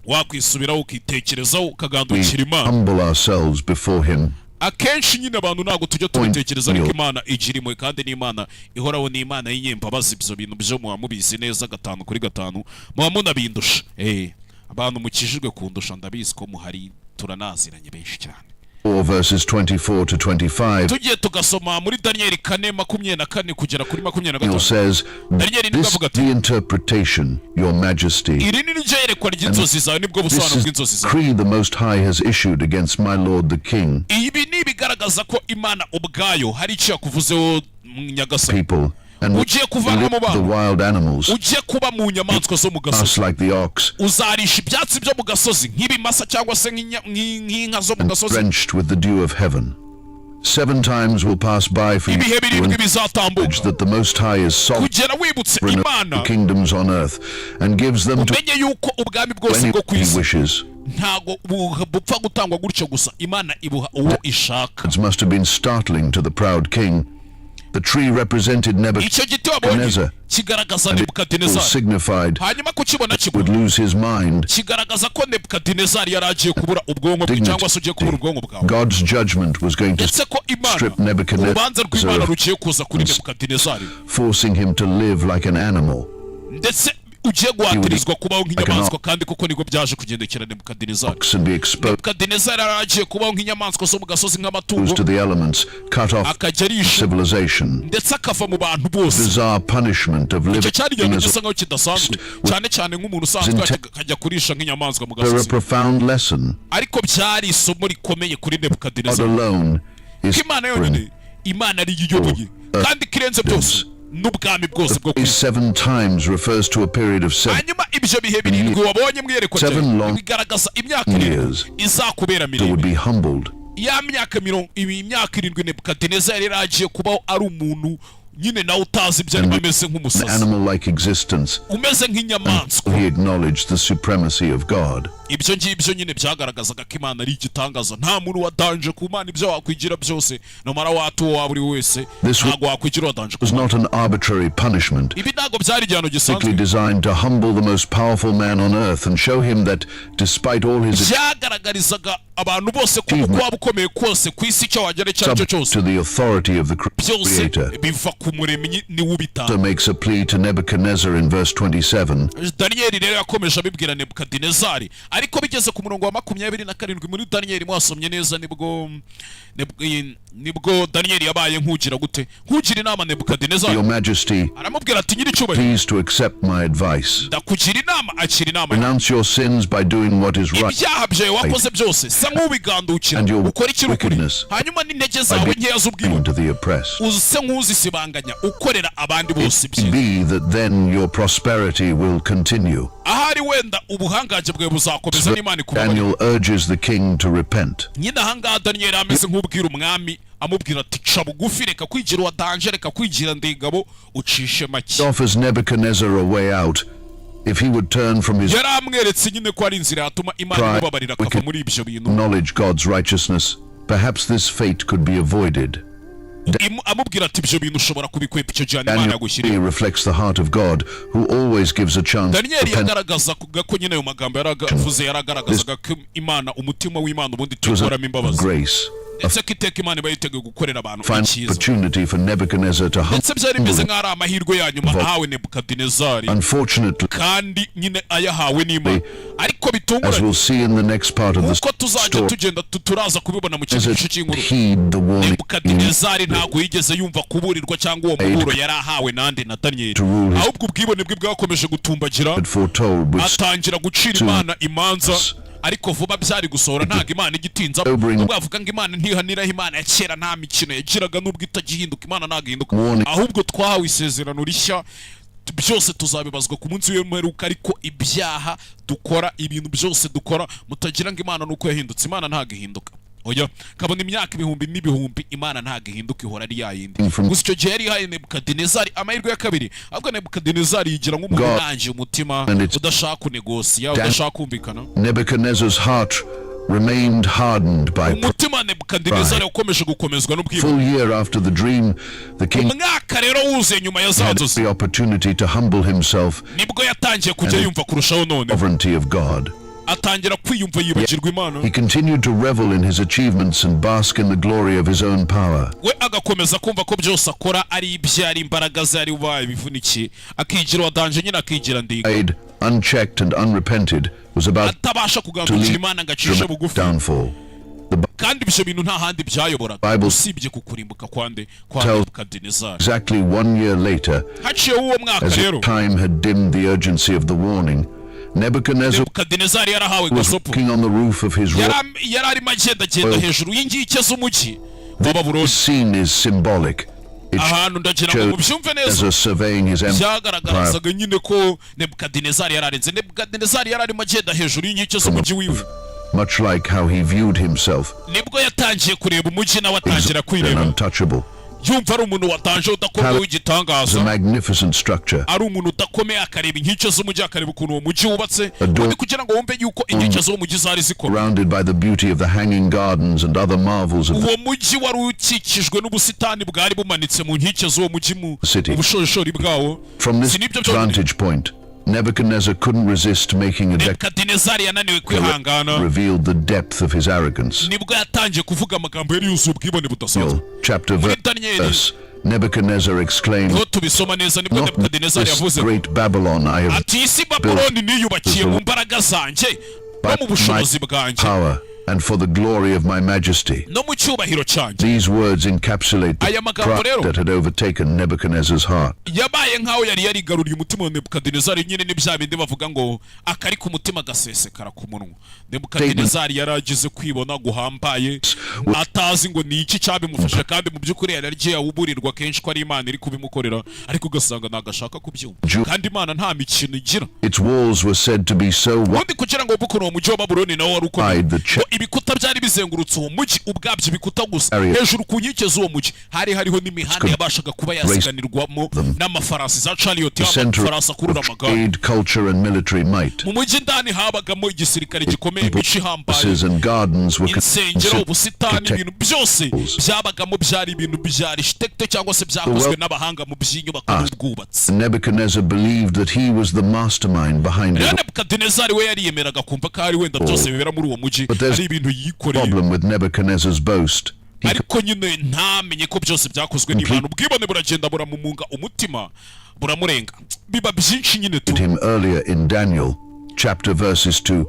wakwisubiraho, ukitekerezaho, we ukagandukira Imana. humble ourselves before him. Akenshi nyine abantu ntabwo tujya tubitekereza, ariko Imana igira impuhwe, kandi n'Imana ihoraho, ni Imana y'inyembabazi. Ibyo bintu byo muba mubizi neza gatanu kuri gatanu, muba munabindusha. Abantu mukijijwe kundusha, ndabizi ko muhari, turanaziranye benshi cyane. 4 verses 24 to 25, Tugiye tugasoma muri Daniyeli 4:24 kugera kuri 25, says, Daniyeli nibwo "This avuga ati, the interpretation, your majesty. "Iri ni ryo yerekwa ry'inzozi zawe, nibwo This busobanuro is bw'inzozi the zawe. decree the Most High has issued against my lord the king, Ibi ni ibigaragaza ko Imana ubwayo hari icyo yakuvuzeho, nyagasani. people, and Ugiye kuvanwa mu the bantu, wild animals, ugiye kuba mu nyamaswa zo mu gasozi. us like the ox, Uzarisha ibyatsi byo mu gasozi nk'ibimasa cyangwa se nk'inka zo mu gasozi. drenched with the dew of heaven. Seven times will pass by for you Ibihe 7 and bizatambuka that the Most High is sovereign kugera wibutse over Imana, the kingdoms on earth and gives them to umenye yuko ubwami bwose any bwo ku he isi wishes." ntago bupfa gutangwa gutyo gusa, Imana ibuha uwo ishaka. It must have been startling to the proud king. The tree represented Icyo giti wabonye Nebuchadnezzar, kigaragaza who Nebukadinezari. signified Hanyuma kukibona kigwa would lose his mind. kigaragaza ko Nebukadinezari yari agiye kubura ubwonko bwe, cyangwa se ugiye kubura ubwonko bwawe, God's judgment was going to ndetse ko Imana, strip Nebuchadnezzar urubanza rw'Imana rugiye kuza kuri Nebukadinezari, forcing him to live like an animal. ndetse ugiye guhatirizwa kubaho nk'inyamaswa. Kandi koko nibwo byaje kugendekera Nebukadinezari. And be exposed Nebukadinezari yari agiye kubaho nk'inyamaswa zo mu gasozi, nk'amatungo, to the elements, cut off akajya arisha, civilization. ndetse akava mu bantu bose. Bizarre punishment of Icyo cyari living igihano as gisa nkaho kidasanzwe, cyane cyane nk'umuntu usanzwe akajya kurisha nk'inyamaswa mu a gasozi. profound lesson. Ariko byari isomo rikomeye kuri God Nebukadinezari alone is ko Imana yonyine, Imana ariyo iyoboye, kandi ko irenze byose n'ubwami bwose bwo ku isi. Seven times refers to a period of 7 Hanyuma ibyo bihe 7 wabonye mu iyerekwa Seven ryawe long bigaragaza imyaka 7 years izakubera that would miremire. be humbled. Ya myaka mirongo ibi, imyaka 7 Nebukadinezari yari agiye kubaho ari umuntu nyine nawe utazi ibyo arimo, ameze An nk'umusazi, animal like existence. umeze nk'inyamaswa. He acknowledged the supremacy of God. Ibyo ngibyo nyine byagaragazaga ko Imana ari igitangaza. Nta muntu wa danger ku Mana. Ibyo wakwigira byose, namara wata uwo waba uri wese, This ntabwo wakwigira uwa danger ku was Mana. not an arbitrary punishment, Ibi ntabwo byari igihano gisanzwe, designed to humble the most powerful man on earth and show him that despite all his Byagaragarizaga abantu bose ko uko waba ukomeye kose ku isi, icyo wagera icyo ari cyo cyose, to the authority of the byose Creator. biva ku Muremyi, niwe ubitanga. So makes a plea to Nebuchadnezzar in verse 27. Daniyeli rero yakomeje abibwira Nebukadinezari, ariko bigeze ku murongo wa 27 muri Daniyeli, mwasomye neza, nibwo Daniyeli yabaye nk'ugira gute? Nk'ugira inama Nebukadinezari. "Your Majesty, Aramubwira ati: "Nyiricyubahiro, please to accept my advice. ndakugira inama, akira inama. Renounce your sins by doing what is right Ibyaha byawe wakoze byose, sa nk'ubigandukira, and your ukora ikiri ukuri, wickedness hanyuma n'intege zawe nkeya z'ubwibone to the oppressed. use nk'uzisibanganya ukorera abandi bose ibyiza. Be that then your prosperity will continue." Ahari wenda ubuhangange bwawe buzakomeza n'Imana ikubabarira." Daniel urges the king to repent. Nyine ahangaha Daniyeli ameze nk'ubwira umwami, amubwira ati: "Ca bugufi, reka kwigira uwa danger, reka kwigira ndigabo, ucishe make." He offers Nebuchadnezzar a way out if he would turn from his Yari amweretse nyine ko ari inzira yatuma Imana imubabarira akava muri ibyo bintu. knowledge God's righteousness. Perhaps this fate could be avoided. Amubwira ati: "Ibyo bintu ushobora kubikwepa, icyo gihano Imana Daniel yagushyiriye." reflects the heart of God, who always gives a chance to Daniyeli repent. yagaragazaga ko nyine ayo magambo yaravuze yaragaragazaga ko Imana, umutima w'Imana ubundi Was a tuwuhoramo imbabazi, grace, a ndetse ko iteka Imana iba yiteguye gukorera abantu final icyiza. opportunity for Nebuchadnezzar to Ndetse byari bimeze humble. nk'aho ari amahirwe ya nyuma ahawe Nebukadinezari, Unfortunately, kandi nyine ayahawe n'Imana, ariko as bitunguranye, we'll see in the next part of the nk'uko tuzajya story, tugenda turaza kubibona mu kindi gice cy'inkuru, heed the warning Nebukadinezari ntabwo yigeze yumva kuburirwa cyangwa uwo muburo yari ahawe nande? Na Daniyeli. to rule his Ahubwo ubwibone bwe bwakomeje gutumbagira, had foretold with atangira gucira Imana imanza. Ariko vuba byari gusohora, ntabwo Imana igitinza. Sobering Nubwo bavuga ngo Imana ntihaniraho, Imana ya kera nta mikino yagiraga, nubwo itagihinduka, Imana ntabwo ihinduka. Warning. Ahubwo twahawe isezerano rishya, byose tuzabibazwa ku munsi w'imperuka. Ariko ibyaha dukora, ibintu byose dukora, mutagira ngo Imana nuko yahindutse. Imana ntabwo ihinduka. Oya, kabona imyaka ibihumbi n'ibihumbi, Imana ntabwo ihinduka, ihora ari yayindi. Gusa icyo gihe yari ihaye Nebukadinezari amahirwe ya kabiri, ahubwo Nebukadinezari yigira nk'umuntu God unangiye umutima, and it's udashaka kunegosiya, udashaka kumvikana. Nebuchadnezzar's heart remained hardened by Umutima wa Nebukadinezari wakomeje gukomezwa n'ubwibone. Full year after the dream, the king Umwaka rero wuzuye nyuma ya za had nzozi, the opportunity to humble himself nibwo yatangiye kujya yumva kurushaho none, sovereignty of God. Atangira kwiyumva, yibagirwa Imana. He continued to revel in his achievements and bask in the glory of his own power. We agakomeza kumva ko byose akora ari ibye, ari imbaraga ze, ari babivunikiye, akigira wa danger nyine, akigira ndiga. Pride, unchecked and unrepented, was about Atabasha to kugandukira lead Imana ngo acishe bugufi. downfall. The Kandi ibyo bintu nta handi byayoboraga Bible usibye ku kurimbuka kwande? Kwa tells Nebukadinezari. exactly one year later, Haciyeho uwo mwaka as rero, if time had dimmed the urgency of the warning, Nebuchadnezzar Nebukadinezari yarahawe was gasopo. walking on the roof of his royal Yari arimo agendagenda hejuru y'inkike z'umujyi wa Babuloni. Scene is symbolic. It Ahantu ndagira ngo mubyumve neza. shows surveying his empire Byagaragarazaga nyine ko Nebukadinezari yararenze. Nebukadinezari yari arimo agenda hejuru y'inkike z'umujyi wiwe. Much like how he viewed himself, Nibwo yatangiye kureba umujyi, nawe atangira exalted and kwireba, untouchable. yumva ari umuntu watanje, udakomeye, w'igitangaza. It's a magnificent structure, Ari umuntu udakomeye, akareba inkike z'umujyi, akareba ukuntu uwo mujyi wubatse. Adorned Ubundi kugira ngo wumve yuko inkike z'uwo mujyi zari zikomeye, surrounded by the beauty of the hanging gardens and other marvels of the uwo mujyi wari ukikijwe n'ubusitani bwari bumanitse mu nkike z'uwo mujyi, mu city. mu bushorishori bwawo. From this Si n'ibyo byonyine. vantage point, Nebuchadnezzar couldn't resist making a Nebukadinezari yananiwe kwihangana. revealed the depth of his arrogance. Nibwo yatangiye kuvuga amagambo yari yuzuye ubwibone budasanzwe. Chapter Muri Daniyeli verse, Nebuchadnezzar exclaimed, niho tubisoma neza, nibwo "Not Nebukadinezari this yavuze great Babylon I have ati: "Isi Babuloni niyubakiye mu mbaraga zanjye no mu bushobozi bwanjye power and for the glory of my majesty." no mu cyubahiro cyanjye." These words encapsulate the Aya magambo pride rero that had overtaken Nebuchadnezzar's heart. yabaye nk'aho yari yarigaruriye umutima wa Nebukadinezari nyine. Ni bya bindi bavuga ngo akari ku mutima gasesekara ku munwa. Nebukadinezari yari agize kwibona guhambaye, atazi ngo ni iki cyabimufasha, kandi mu by'ukuri yari agiye awuburirwa kenshi ko ari Imana iri kubimukorera, ariko ugasanga ntabwo ashaka kubyumva, kandi Imana nta mikino igira. Its walls were said to be so Ubundi kugira ngo wumve ukuntu uwo mujyi wa Babuloni nawo wari ukomeye, wide the ngo ibikuta byari bizengurutse uwo mujyi ubwabyo, ibikuta gusa, Area. hejuru ku nkike z'uwo mujyi hari hariho n'imihanda yabashaga kuba yasiganirwamo n'amafarasi, za chariot, center amafarasi akurura of amagare. trade, culture, and military might. Mu mujyi indani habagamo igisirikare gikomeye, imico ihambaye, Palaces and gardens were insengero, ubusitani, considered ibintu byose byabagamo byari ibintu bya architecte cyangwa se byakozwe n'abahanga mu by'inyubako n'ubwubatsi. Nebuchadnezzar believed that he was the mastermind behind Rero it. Nebukadinezari we yariyemeraga, kumva ko ari wenda byose bibera muri uwo mujyi But there's ari ibintu yikoreye. problem with Nebuchadnezzar's boast. He Ariko nyine ntamenye ko byose byakozwe n'Imana. Ubwibone buragenda buramumunga umutima, buramurenga, biba byinshi nyine tu. him earlier in Daniel, chapter verses 2.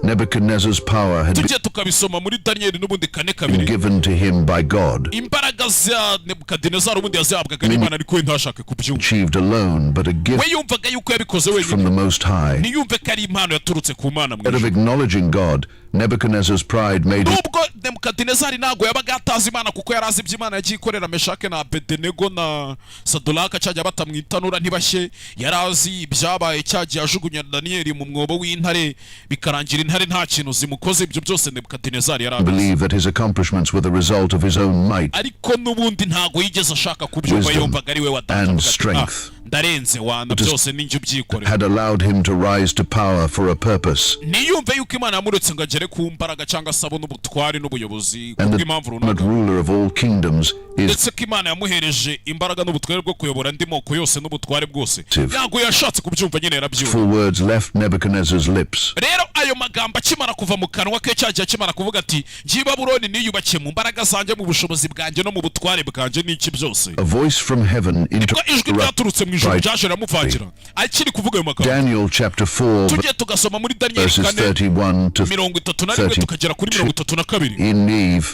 Nebuchadnezzar's power had Tujye tukabisoma muri Daniyeli n'ubundi kane been kabiri. given to him by God, Imbaraga za Nebukadinezari ubundi yazihabwaga n'Imana, ariko we ntashake kubyumva. achieved alone, but a gift We yumvaga yuko yabikoze from wenyine, the Most High. ntiyumve ko ari impano yaturutse ku Mana mu Instead of ijuru. acknowledging God, Nebuchadnezzar's pride made him Nubwo Nebukadinezari ntabwo yabaga atazi Imana, kuko yari azi ibyo Imana yagiye ikorera Meshake na Abedenego na Saduraka cyajya batamwitanura ntibashye. Yari azi ibyabaye cyagiye ajugunya Daniyeli mu mwobo w'intare, bikarangira intare nta kintu zimukoze. Ibyo byose Nebukadinezari yari abizi. believe that his accomplishments were the result of his own might Ariko n'ubundi ntabwo yigeze ashaka kubyumva. wisdom, Yumvaga ari we and wadanze, avuga ati, strength. "Ah, ndarenze wana, byose ninjye ubyikorera." had allowed him to rise to power for a purpose. Ntiyumve yuko Imana yamuretse ngo agere ku mbaraga cyangwa se abone ubutware n'ubuyobozi And the kubw'impamvu runaka, ultimate ruler of all kingdoms is ndetse ko Imana yamuhereje imbaraga n'ubutware bwo kuyobora andi moko yose n'ubutware bwose. Tive. Ntabwo yashatse kubyumva nyine, yarabyumva. Full words left Nebuchadnezzar's lips. Rero ayo magambo akimara kuva mu kanwa ke, cyagiye akimara kuvuga ati: "Ngiye i Babuloni niyubakiye mu mbaraga zanjye, mu bushobozi bwanjye no mu butware bwanjye n'iki byose," A voice from heaven nibwo ijwi ryaturutse mu ijuru interrupted ryaje riramuvangira akiri kuvuga ayo magambo. Daniel chapter 4 Tugiye tugasoma muri Daniyeli verses 4, 31 to 31 tukagera kuri 32. In Eve,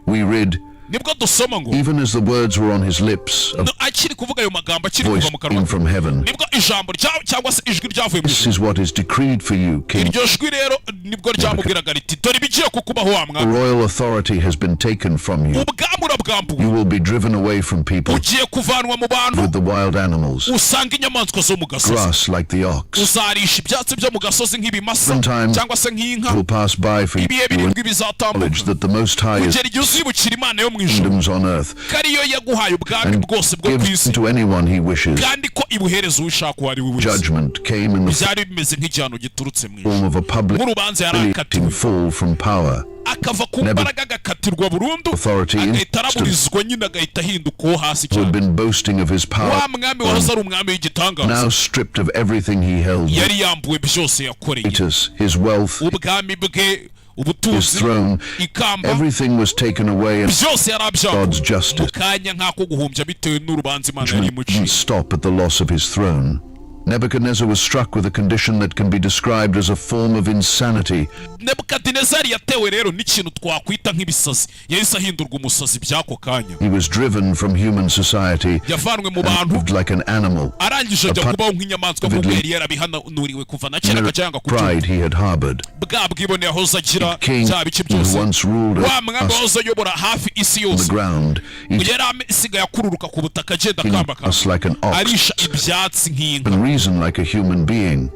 we read, Nibwo dusoma ngo Even as the words were on his lips, a No, akiri kuvuga ayo magambo, akiri voice kuva mu kanwa came from heaven. nibwo ijambo rya cyangwa se ijwi ryavuye mu "This ijuru. is what is decreed for you, King. Iryo jwi rero nibwo ryamubwiraga riti: "Dore ibigiye kukubaho, wa The mwami. royal authority has been taken from you. Ubwami urabwambuwe. You will be driven away from people Ugiye kuvanwa mu bantu, with the wild animals, usanga inyamaswa zo mu gasozi, grass like the ox. uzarisha ibyatsi byo mu gasozi nk'ibimasa Sometimes cyangwa se nk'inka. Will pass by for you Ibihe and 7 bizatambuka knowledge that the Most High is kugera igihe uzibukira Imana yo mu ijuru, kingdoms on earth ko ariyo yaguhaye ubwami and bwose bwo ku gives isi, to anyone he wishes." kandi ko ibuhereza uwo ushaka uwo ari we wese." Judgment came in the Byari bimeze nk'igihano giturutse mu ijuru, form of a public nk'urubanza yari akatiwe, fall from power. akava ku mbaraga, agakatirwa burundu, Authority agahita araburizwa nyine, agahita ahinduka uwo hasi who had cyane. been boasting of his power, Wa mwami wahoze ari umwami w'igitangaza, now stripped of everything he held, yari yambuwe byose yakoreye, status, his wealth, ubwami bwe, his ubutunzi, throne, ikamba, everything was taken away in byose yari abyambuwe God's justice. Mu kanya nk'ako guhumbya, bitewe n'urubanza Imana yari imuciye. Didn't stop at the loss of his throne. Nebuchadnezzar was struck with a condition that can be described as a form of insanity. Nebukadinezari yatewe rero n'ikintu twakwita nk'ibisazi, yahise ahindurwa umusazi by'ako kanya. He was driven from human society Yavanwe mu bantu, and lived like an animal. arangije ajya kubaho nk'inyamaswa, nk'uko yari yarabihanuriwe kuva na kera, akajya yanga kubyumva. Pride he had harbored. Bwa bwibone yahoze agira, King bya bice who byose, once ruled wa mwami us wahoze ayobora hafi isi on the yose, ground, eating yari asigaye akururuka ku butaka, agenda akambakamba, us like an ox arisha ibyatsi nk'inka. and reason like a human being.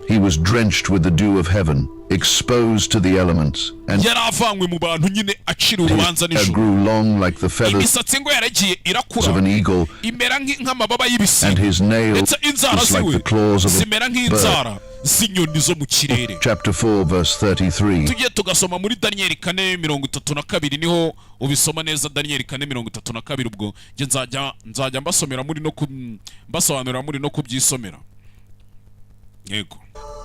He was drenched with the dew of heaven, exposed to the elements, and Yari avanywe mu bantu nyine, acira urubanza hair nijoro. grew long like the feathers Imisatsi ngo yaragiye irakura, of an eagle, imera nk'amababa and y'ibisiga, his nails ndetse inzara like ziwe the claws of a zimera bird. nk'inzara z'inyoni zo mu kirere. Chapter 4, verse 33. Tujye tugasoma muri Daniyeli 4:32, niho ubisoma neza. Daniyeli 4:32. Ubwo njye nzajya mbasomera muri no mbasobanurira muri no kubyisomera, yego.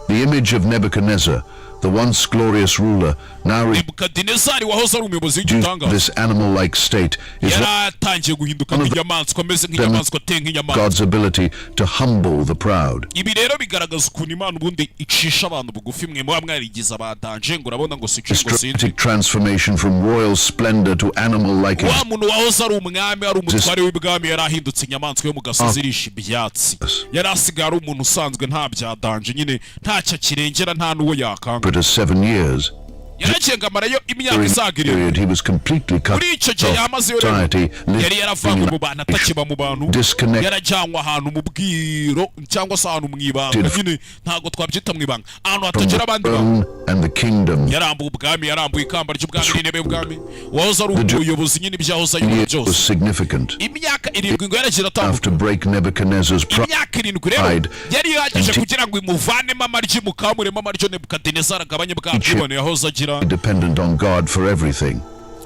The image of Nebuchadnezzar, the once glorious ruler, now Nebukadinezari wahoze ari umuyobozi reduced to w'igitangaza, this animal-like state, is yari atangiye guhinduka nk'inyamaswa, ameze nk'inyamaswa, ateye nk'inyamaswa. God's ability to humble the proud. Ibi rero bigaragaza ukuntu Imana ubundi icisha abantu bugufi. Mwe muba mwarigize abadanje, ngo urabona ngo sice This ngo sinzi. dramatic transformation from royal splendor to animal-like Wa muntu wahoze ari umwami, ari umutware w'ibwami, yari ahindutse inyamaswa yo mu gasozi irisha ibyatsi. Yari asigaye ari umuntu usanzwe, nta bya danger nyine, ntacyo akirengera, nta n'uwo yakanga. for 7 years. Yaragiye ngo amarayo imyaka During isaga that 7. period, he was completely cut Muri icyo gihe off yamazeyo rero, society, yari yaravanywe living mu bantu, atakiba mu bantu, disconnected yarajyanwe ahantu mu bwiro cyangwa se ahantu mu ibanga nyine, ntabwo twabyita mu ibanga, ahantu hatagera abandi bantu. throne and the kingdom. Yarambuye ubwami, yarambuye ikamba ry'ubwami n'intebe y'ubwami, wahoze ari umuyobozi nyine, ibyo yahoze ayobora Years byose. was significant Imyaka 7 ngo yaragira atambuka. enough to break Nebuchadnezzar's pride. Imyaka 7 rero yari ihagije kugira ngo imuvanemo amaryi, mukamuremo amaryo, Nebukadinezari agabanye bwa bwibone yahoze agira. Dependent on God for everything.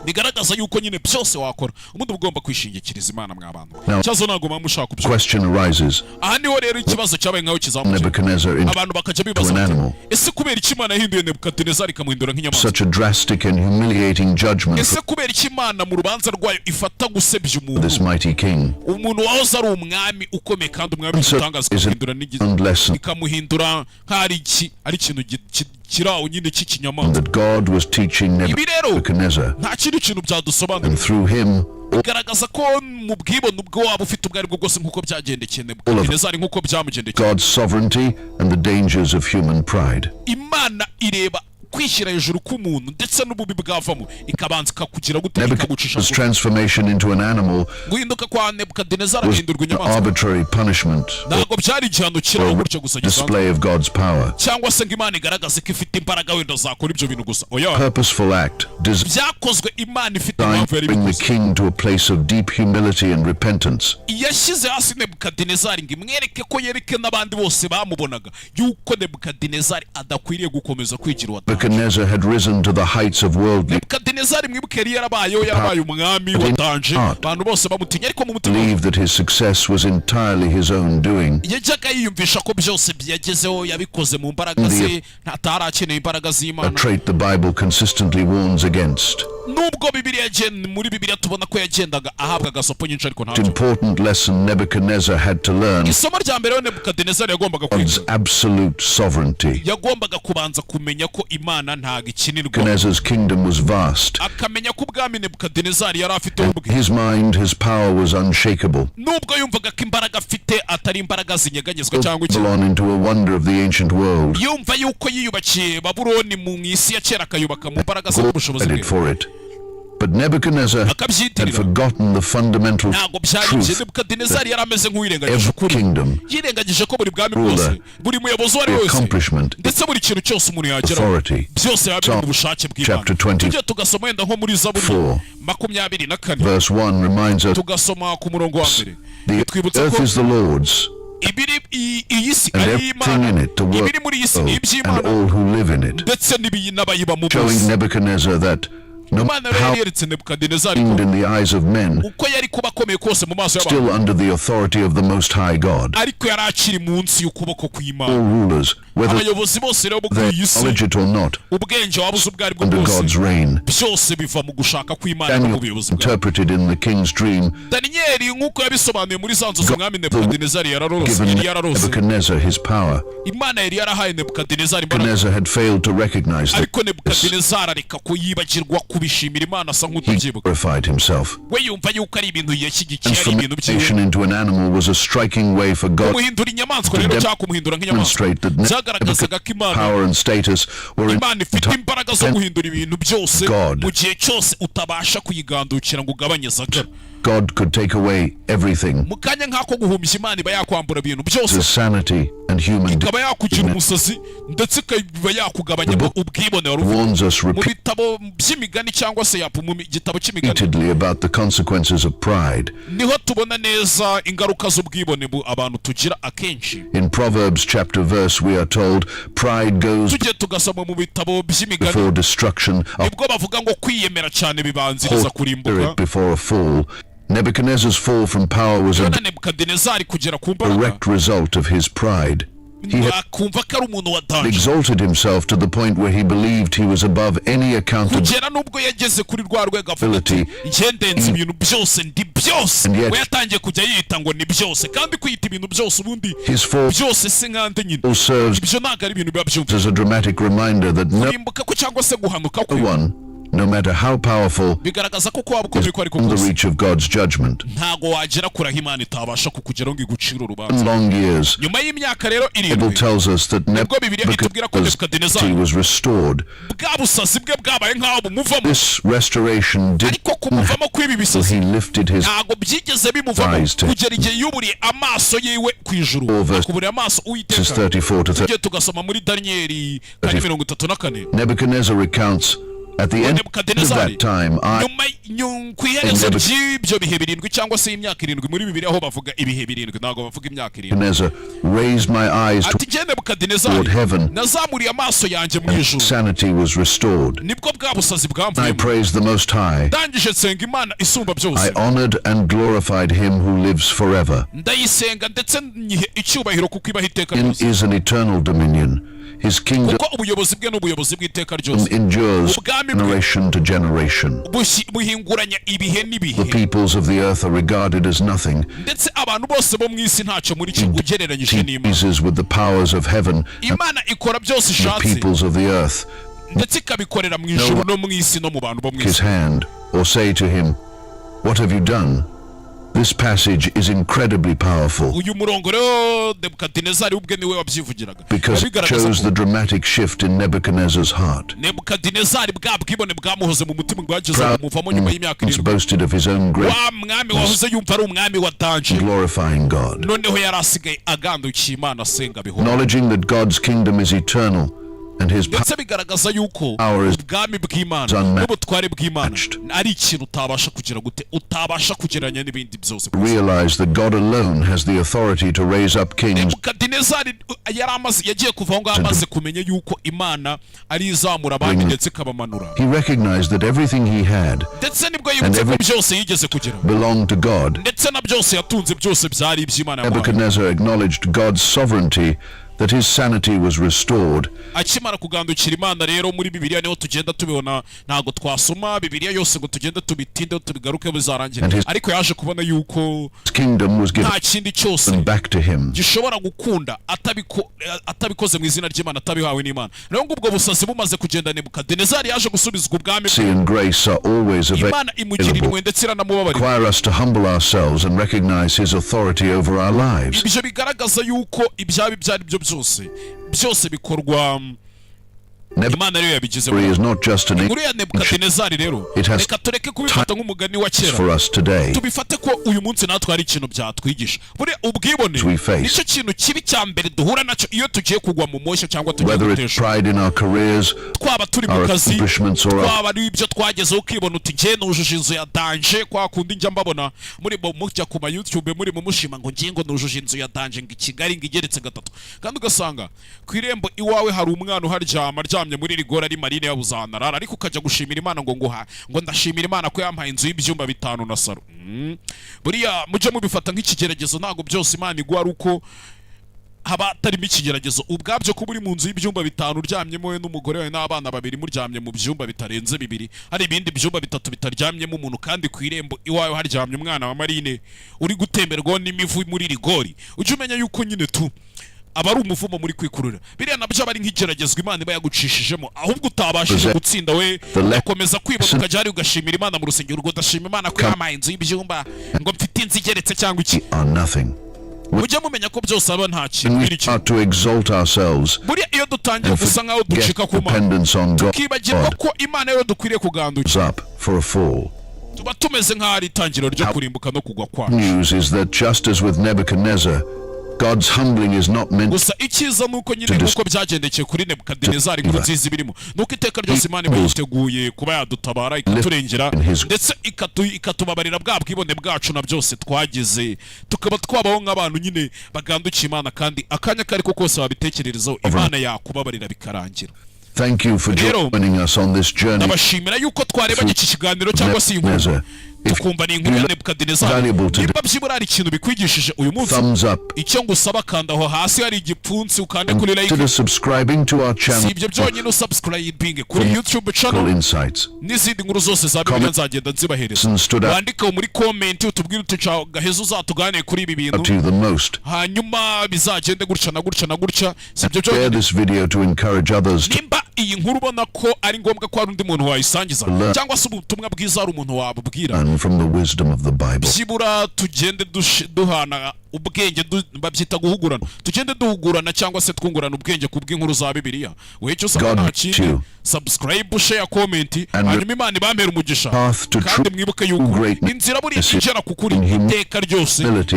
Bigaragaza yuko nyine byose wakora, ubundi uba ugomba kwishingikiriza Imana mwa bantu. Now- Ikibazo ntabwo muba mushaka kubyumva. Question arises: Aha niho rero ikibazo cyabaye nkaho kizamuka, Nebuchadnezzar into abantu bakajya bibaza an bati, animal. ese kubera iki Imana yahinduye Nebukadinezari ikamuhindura nk'inyamaswa? Such a drastic and humiliating judgment Ese kubera iki Imana mu rubanza rwayo ifata gusebya for this umuntu, mighty king? umuntu wahoze ari umwami ukomeye kandi umwami So w'igitangaza, is ikamuhindura an lesson ikamuhindura nk'aho ari iki, ari ikintu kiri aho nyine cy'ikinyamaswa? that God was teaching Ibi rero Nebuchadnezzar, nta kindi kintu byadusobanurira, and through him all bigaragaza ko mu bwibone ubwo waba ufite ubwo aribwo bwose, nk'uko byagendekeye Nebukadinezari, nk'uko byamugendekeye, God's sovereignty and the dangers of human pride. Imana ireba kwishyira hejuru k'umuntu ndetse n'ububi bwavamo, ikabanza ikakugira gute, ikagucisha Nebuchadnezzar's bugufi. transformation into an animal Guhinduka kwa Nebukadinezari was agahindurwa an inyamaswa arbitrary punishment ntabwo byari igihano kiri aho gutyo gusa gisanzwe, display of God's power. cyangwa se ngo Imana igaragaze ko ifite imbaraga wenda zakora ibyo bintu gusa, oya. Purposeful act designed Byakozwe Imana ifite impamvu yari to bring the ibikoze. king to a place of deep humility and repentance. Yashyize hasi Nebukadinezari ngo imwereke ko, yereke n'abandi bose bamubonaga yuko Nebukadinezari adakwiriye gukomeza kwigira uwa danger. Nebuchadnezzar had risen to the heights of worldly Nebukadinezari, mwibuke, yari yarabayeho, yarabaye umwami wa danger, abantu bose bamutinya, ariko mu mutima we believed that his success was entirely his own doing. yajyaga yiyumvisha ko byose byagezeho yabikoze mu mbaraga ze, ntatari akeneye imbaraga A z'Imana. trait the Bible consistently warns against. Nubwo Bibiliya muri Bibiliya tubona ko yagendaga ahabwa agasopo nyinshi, ariko ntabyo. Important lesson Nebuchadnezzar had to learn: Isomo rya mbere rero Nebukadinezari yagombaga God's kwiga, absolute sovereignty. yagombaga kubanza kumenya ko Imana Imana ntabwo ikinirwa. Nebuchadnezzar's kingdom was vast. Akamenya ko ubwami Nebukadinezari yari afite ubwe, His mind, his power was unshakable. nubwo yumvaga ko imbaraga afite atari imbaraga zinyeganyezwa cyangwa iki, Babylon into a wonder of the ancient world. yumva yuko yiyubakiye Babuloni mu isi ya kera, akayubaka mu mbaraga ze n'ubushobozi bwe. Credit for it. But Nebuchadnezzar had Akabyitirira. forgotten the fundamental Ntabwo byari bye. truth. Nebukadinezari yari ameze nk'uwirengagije Every ukuri, kingdom, yirengagije ko buri bwami bwose, ruler, buri muyobozi uwo ari we wese, accomplishment, ndetse buri kintu cyose umuntu yageraho, authority. byose biba biri mu bushake bw'Imana. Chapter 24, Tujye tugasoma wenda nko muri Zaburi 24, verse 1 reminds us tugasoma ku murongo wa mbere, the bitwibutsa earth ko is the Lord's ibiri iyi si and ari everything iy'Imana, in it, the world ibiri muri iyi si ni and iby'Imana, all who live in it. ndetse n'abayibamo Showing bose. Nebuchadnezzar that no Imana matter rero how yari yeretse Nebukadinezari ko in the eyes of men, uko yari kuba akomeye kose mu maso y'abantu, still under the authority of the Most High God. ariko yari akiri munsi y'ukuboko kw'Imana. All rulers, whether Abayobozi bose rero bo they kuri iyi si, acknowledge it or not, ubwenge waba uzi ubwo ari bwo under bwose, God's reign. byose biva mu gushaka kw'Imana no mu Daniel buyobozi bwayo. interpreted in the king's dream, Daniyeli nk'uko yabisobanuye muri za nzozi umwami Nebukadinezari yararose, given yari yararose, Nebuchadnezzar his power. Imana yari yarahaye Nebukadinezari imbaraga, Nebuchadnezzar had failed to recognize this. ariko Nebukadinezari areka kuyibagirwa kubishimira Imana, asa He nk'utabyibuka. glorified himself. We yumva yuko ari ibintu yashyigikiye, ari ibintu byiwe. Transformation into an animal was a striking way for God Kumuhindura inyamaswa rero, cyangwa kumuhindura nk'inyamaswa, demonstrate that byagaragazaga ko Imana power and status were Imana ifite imbaraga zo guhindura ibintu byose God. mu gihe cyose utabasha kuyigandukira ngo ugabanye zagara. God could take away everything. Mu kanya nk'ako guhumbya, Imana iba yakwambura ibintu byose, His sanity and human ikaba yakugira umusazi, ndetse ikaba yakugabanyamo ubwibone wari ufite. warns us Mu bitabo by'imigani, cyangwa se yapu mu gitabo cy'imigani, repeatedly about the consequences of pride. niho tubona neza ingaruka z'ubwibone abantu tugira akenshi. In Proverbs chapter verse we are told pride goes Tujye tugasoma mu bitabo by'imigani, before destruction, a nibwo bavuga ngo kwiyemera cyane bibanziriza kurimbuka. spirit before a fall. Nebuchadnezzar's fall from power was a Na Nebukadinezari kugera ku mbaraga, direct result of his pride. He had akumva ko ari umuntu wa danger, exalted himself to the point where he believed he was above any accountability. kugera n'ubwo yageze kuri rwa rwego avuga ati: "Njye ndenze ibintu byose, ndi byose." And yet- We yatangiye kujya yiyita ngo ni byose, kandi kwiyita ibintu byose ubundi, His fall byose se nkande nyine? serves Ibyo ntabwo ari ibintu biba byumva. as a dramatic reminder that no Kurimbuka ko cyangwa se guhanuka kwe one, no matter how powerful, bigaragaza ko kuba ukomeye ko ariko in the kose, reach of God's judgment. ntago wagera kure aho Imana itabasha kukugeraho ngo igucire urubanza. Long years, Nyuma y'imyaka rero Bible 7, tells us that nibwo Bibiliya itubwira ko Nebuchadnezzar's Nebukadinezari was restored. bwa busazi bwe bwabaye nk'aho bumuvamo. This restoration did Ariko kumuvamo kw'ibi bisazi he lifted his ntabwo byigeze bimuvamo eyes to kugera igihe yuburiye amaso yiwe ku ijuru, Verse akuburira amaso Uwiteka. 34 to 30. Tujye tugasoma muri Daniyeli 4:34. Nebuchadnezzar recounts, "At the end of Nebukadinezari that time, I, nyuma ku iherezo ry'ibyo bihe 7 cyangwa se y'imyaka 7, muri Bibiliya aho bavuga ibihe 7, ntabwo bavuga imyaka 7, Nebuchadnezzar, raised my eyes ati: "Njye Nebukadinezari toward heaven, nazamuriye amaso yanjye mu ijuru, sanity was restored. nibwo bwa busazi I bwamvuyemo. praised the Most High. Ndangije nsenga Imana isumba byose. I honored and glorified him who lives forever. Ndayisenga ndetse nyihe icyubahiro kuko ibaho iteka In ryose, is an eternal dominion. His kingdom kuko ubuyobozi bwe ni ubuyobozi bw'iteka ryose. endures Ubwami bwe generation to generation. buhinguranya ibihe n'ibihe. The peoples of the earth are regarded as nothing. Ndetse abantu bose bo mu isi ntacyo muri cyo ugereranyije He n'Imana. pleases with the powers of heaven and Imana ikora byose the ishatse, peoples of the earth. ndetse ikabikorera mu ijuru no mu isi no mu bantu bo mu His isi." hand, or say to him, "What have you done?" This passage is incredibly powerful Uyu murongo rero, Nebukadinezari ubwe niwe wabyivugiraga, because it bigaragaza shows ko the dramatic shift in Nebuchadnezzar's heart. Nebukadinezari bwa bwibone bwamuhoze mu mutima bwageze Proud bumuvamo nyuma y'imyaka once 7. boasted of his own great Wa mwami wahoze yumva ari umwami wa danger, glorifying God. noneho yari asigaye agandukiye Imana, asenga bihora. Acknowledging that God's kingdom is eternal and his Ndetse bigaragaza yuko power is ubwami bw'Imana unmatched. n'ubutware bw'Imana ari ikintu utabasha kugira gute, utabasha kugereranya n'ibindi byose ku isi. Realize that God alone has the authority to raise up kings Nebukadinezari yari amaze, yagiye kuva aho ngaho amaze kumenya yuko Imana ari izamura abandi ndetse ikabamanura. He recognized that everything he had Ndetse nibwo yibutse ko byose yigeze kugira belonged to God. ndetse na byose yatunze, byose byari iby'Imana yamuhaye. Nebuchadnezzar acknowledged God's sovereignty that his sanity was restored Akimara kugandukira Imana rero, muri Bibiliya niho tugenda tubibona. Ntabwo twasoma Bibiliya yose ngo tugende tubitindeho, tubigaruke bizarangira. And his Ariko yaje kubona yuko kingdom was given nta kindi cyose back to him. gishobora gukunda atabikoze mu izina ry'Imana, atabihawe n'Imana. Rero ngo ubwo busazi bumaze kugenda, Nebukadinezari yaje gusubizwa ubwami. Mercy and grace are always Imana imugirira available. impuhwe ndetse iranamubabarira. Require us to humble ourselves and recognize his authority over our lives. Ibyo bigaragaza yuko ibyaba ibyo ari byo byose, byose bikorwa Imana ariyo yabigizemo. Is not just an Inkuru ya Nebukadinezari rero, It has reka tureke kubifata nk'umugani wa kera, for us today. tubifate ko uyu munsi natwe hari ikintu byatwigisha. Buriya ubwibone We face. nicyo kintu kibi cya mbere duhura nacyo iyo tugiye kugwa mu moshya cyangwa tugiye Whether it's gutesha. pride in our careers, Twaba turi mu our kazi, accomplishments, or our twaba ari ibyo twagezeho, ukibona uti: "Njye nujuje inzu ya danger." Kwa kundi njya mbabona muri bo mujya ku ma YouTube muri mushima ngo ngiye ngo nujuje inzu ya danger, ngo i Kigali, ngo igeretse gatatu, kandi ugasanga ku irembo iwawe hari umwana uharyama, aryamye muri rigori, ari marine, yabuze ahantu arara, ariko ukajya gushimira Imana ngo nguha ngo ndashimira Imana ko yampaye inzu y'ibyumba bitanu na salo. Buriya mujye mubifata nk'ikigeragezo. Ntabwo byose Imana iguha ari uko haba hatarimo ikigeragezo. Ubwabyo kuba uri mu nzu y'ibyumba bitanu uryamyemo wowe n'umugore wawe n'abana babiri, muryamye mu byumba bitarenze bibiri, hari ibindi byumba bitatu bitaryamyemo umuntu, kandi ku irembo iwawe haryamye umwana wa marine uri gutemberwaho n'imivu muri rigori, ujye umenya yuko nyine tu aba ari umuvumo muri kwikurura. Biriya nabyo aba ari nk'igeragezwa Imana iba yagucishijemo, ahubwo utabashije gutsinda we ugakomeza kwibona, ukajya hariya ugashimira Imana mu rusengero, urwo udashima Imana ko yampaye inzu y'ibyumba, ngo mfite inzu igeretse cyangwa iki. Are nothing. Mujye mumenya ko byose aba nta kintu When we biri. start to exalt ourselves Buriya iyo dutangiye and gusa nkaho forget ducika ku Mana, dependence on God, tukibagirwa ko Imana rero dukwiriye kugandukira, up for a fall. tuba tumeze nk'aho ari itangiriro ryo kurimbuka no kugwa kwacu. News is that just as with Nebuchadnezzar, God's humbling is not meant Gusa icyiza ni uko nyine, nk'uko byagendekeye kuri Nebukadinezari, inkuru nziza ibirimo ni uko iteka ryose Imana iba yiteguye kuba yadutabara, ikaturengera, ndetse ikatubabarira bwa bwibone bwacu na byose twagize, tukaba twabaho nk'abantu nyine bagandukiye Imana, kandi akanya ako ariko kose wabitekererezaho, Imana yakubabarira bikarangira. Thank you for Rero, joining us on this journey. ndabashimira yuko twarebanye iki kiganiro cyangwa se iyi nkuru, Nebuchadnezzar. If tukumva ni inkuru ya Nebukadinezari. valuable today, Nimba byibura hari ikintu bikwigishije uyu munsi, thumbs up. icyo ngusaba, kanda aho hasi hari igipfunsi, ukande kuri like. Consider subscribing to our Si channel ibyo byonyine, usubscribing kuri YouTube channel insights. n'izindi nkuru zose za Bibiliya nzagenda nzibahereza. And stood out Wandike muri comment utubwire uti: "Ca gaheza uzatuganire kuri ibi bintu, to you the most. hanyuma bizagende gutya na gutya na gutya." Si ibyo Share byonyine, this video to encourage others to nimba iyi nkuru ubona ko ari ngombwa ko hari undi muntu wayisangiza, Learn cyangwa se ubutumwa bwiza hari umuntu wabubwira, learn from the wisdom of the Bible. byibura tugende duhana ubwenge, babyita guhugurana, tugende duhugurana cyangwa se twungurana ubwenge ku bw'inkuru za Bibiliya. Wowe icyo usaba God nta bless kindi, you. subscribe, share, comment, And hanyuma Imana ibampere umugisha. path to Kandi true mwibuke yuko greatness inzira buriya igera ku kuri in iteka ryose humility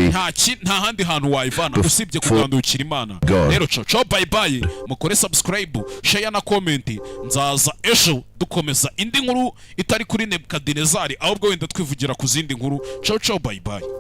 nta handi hantu wayivana usibye before kugandukira Imana. God. Rero ciao ciao, bye bye, mukore subscribe, share na comment. Nzaza ejo dukomeza indi nkuru itari kuri Nebukadinezari, ahubwo wenda twivugira ku zindi nkuru. Ciao ciao, bye bye.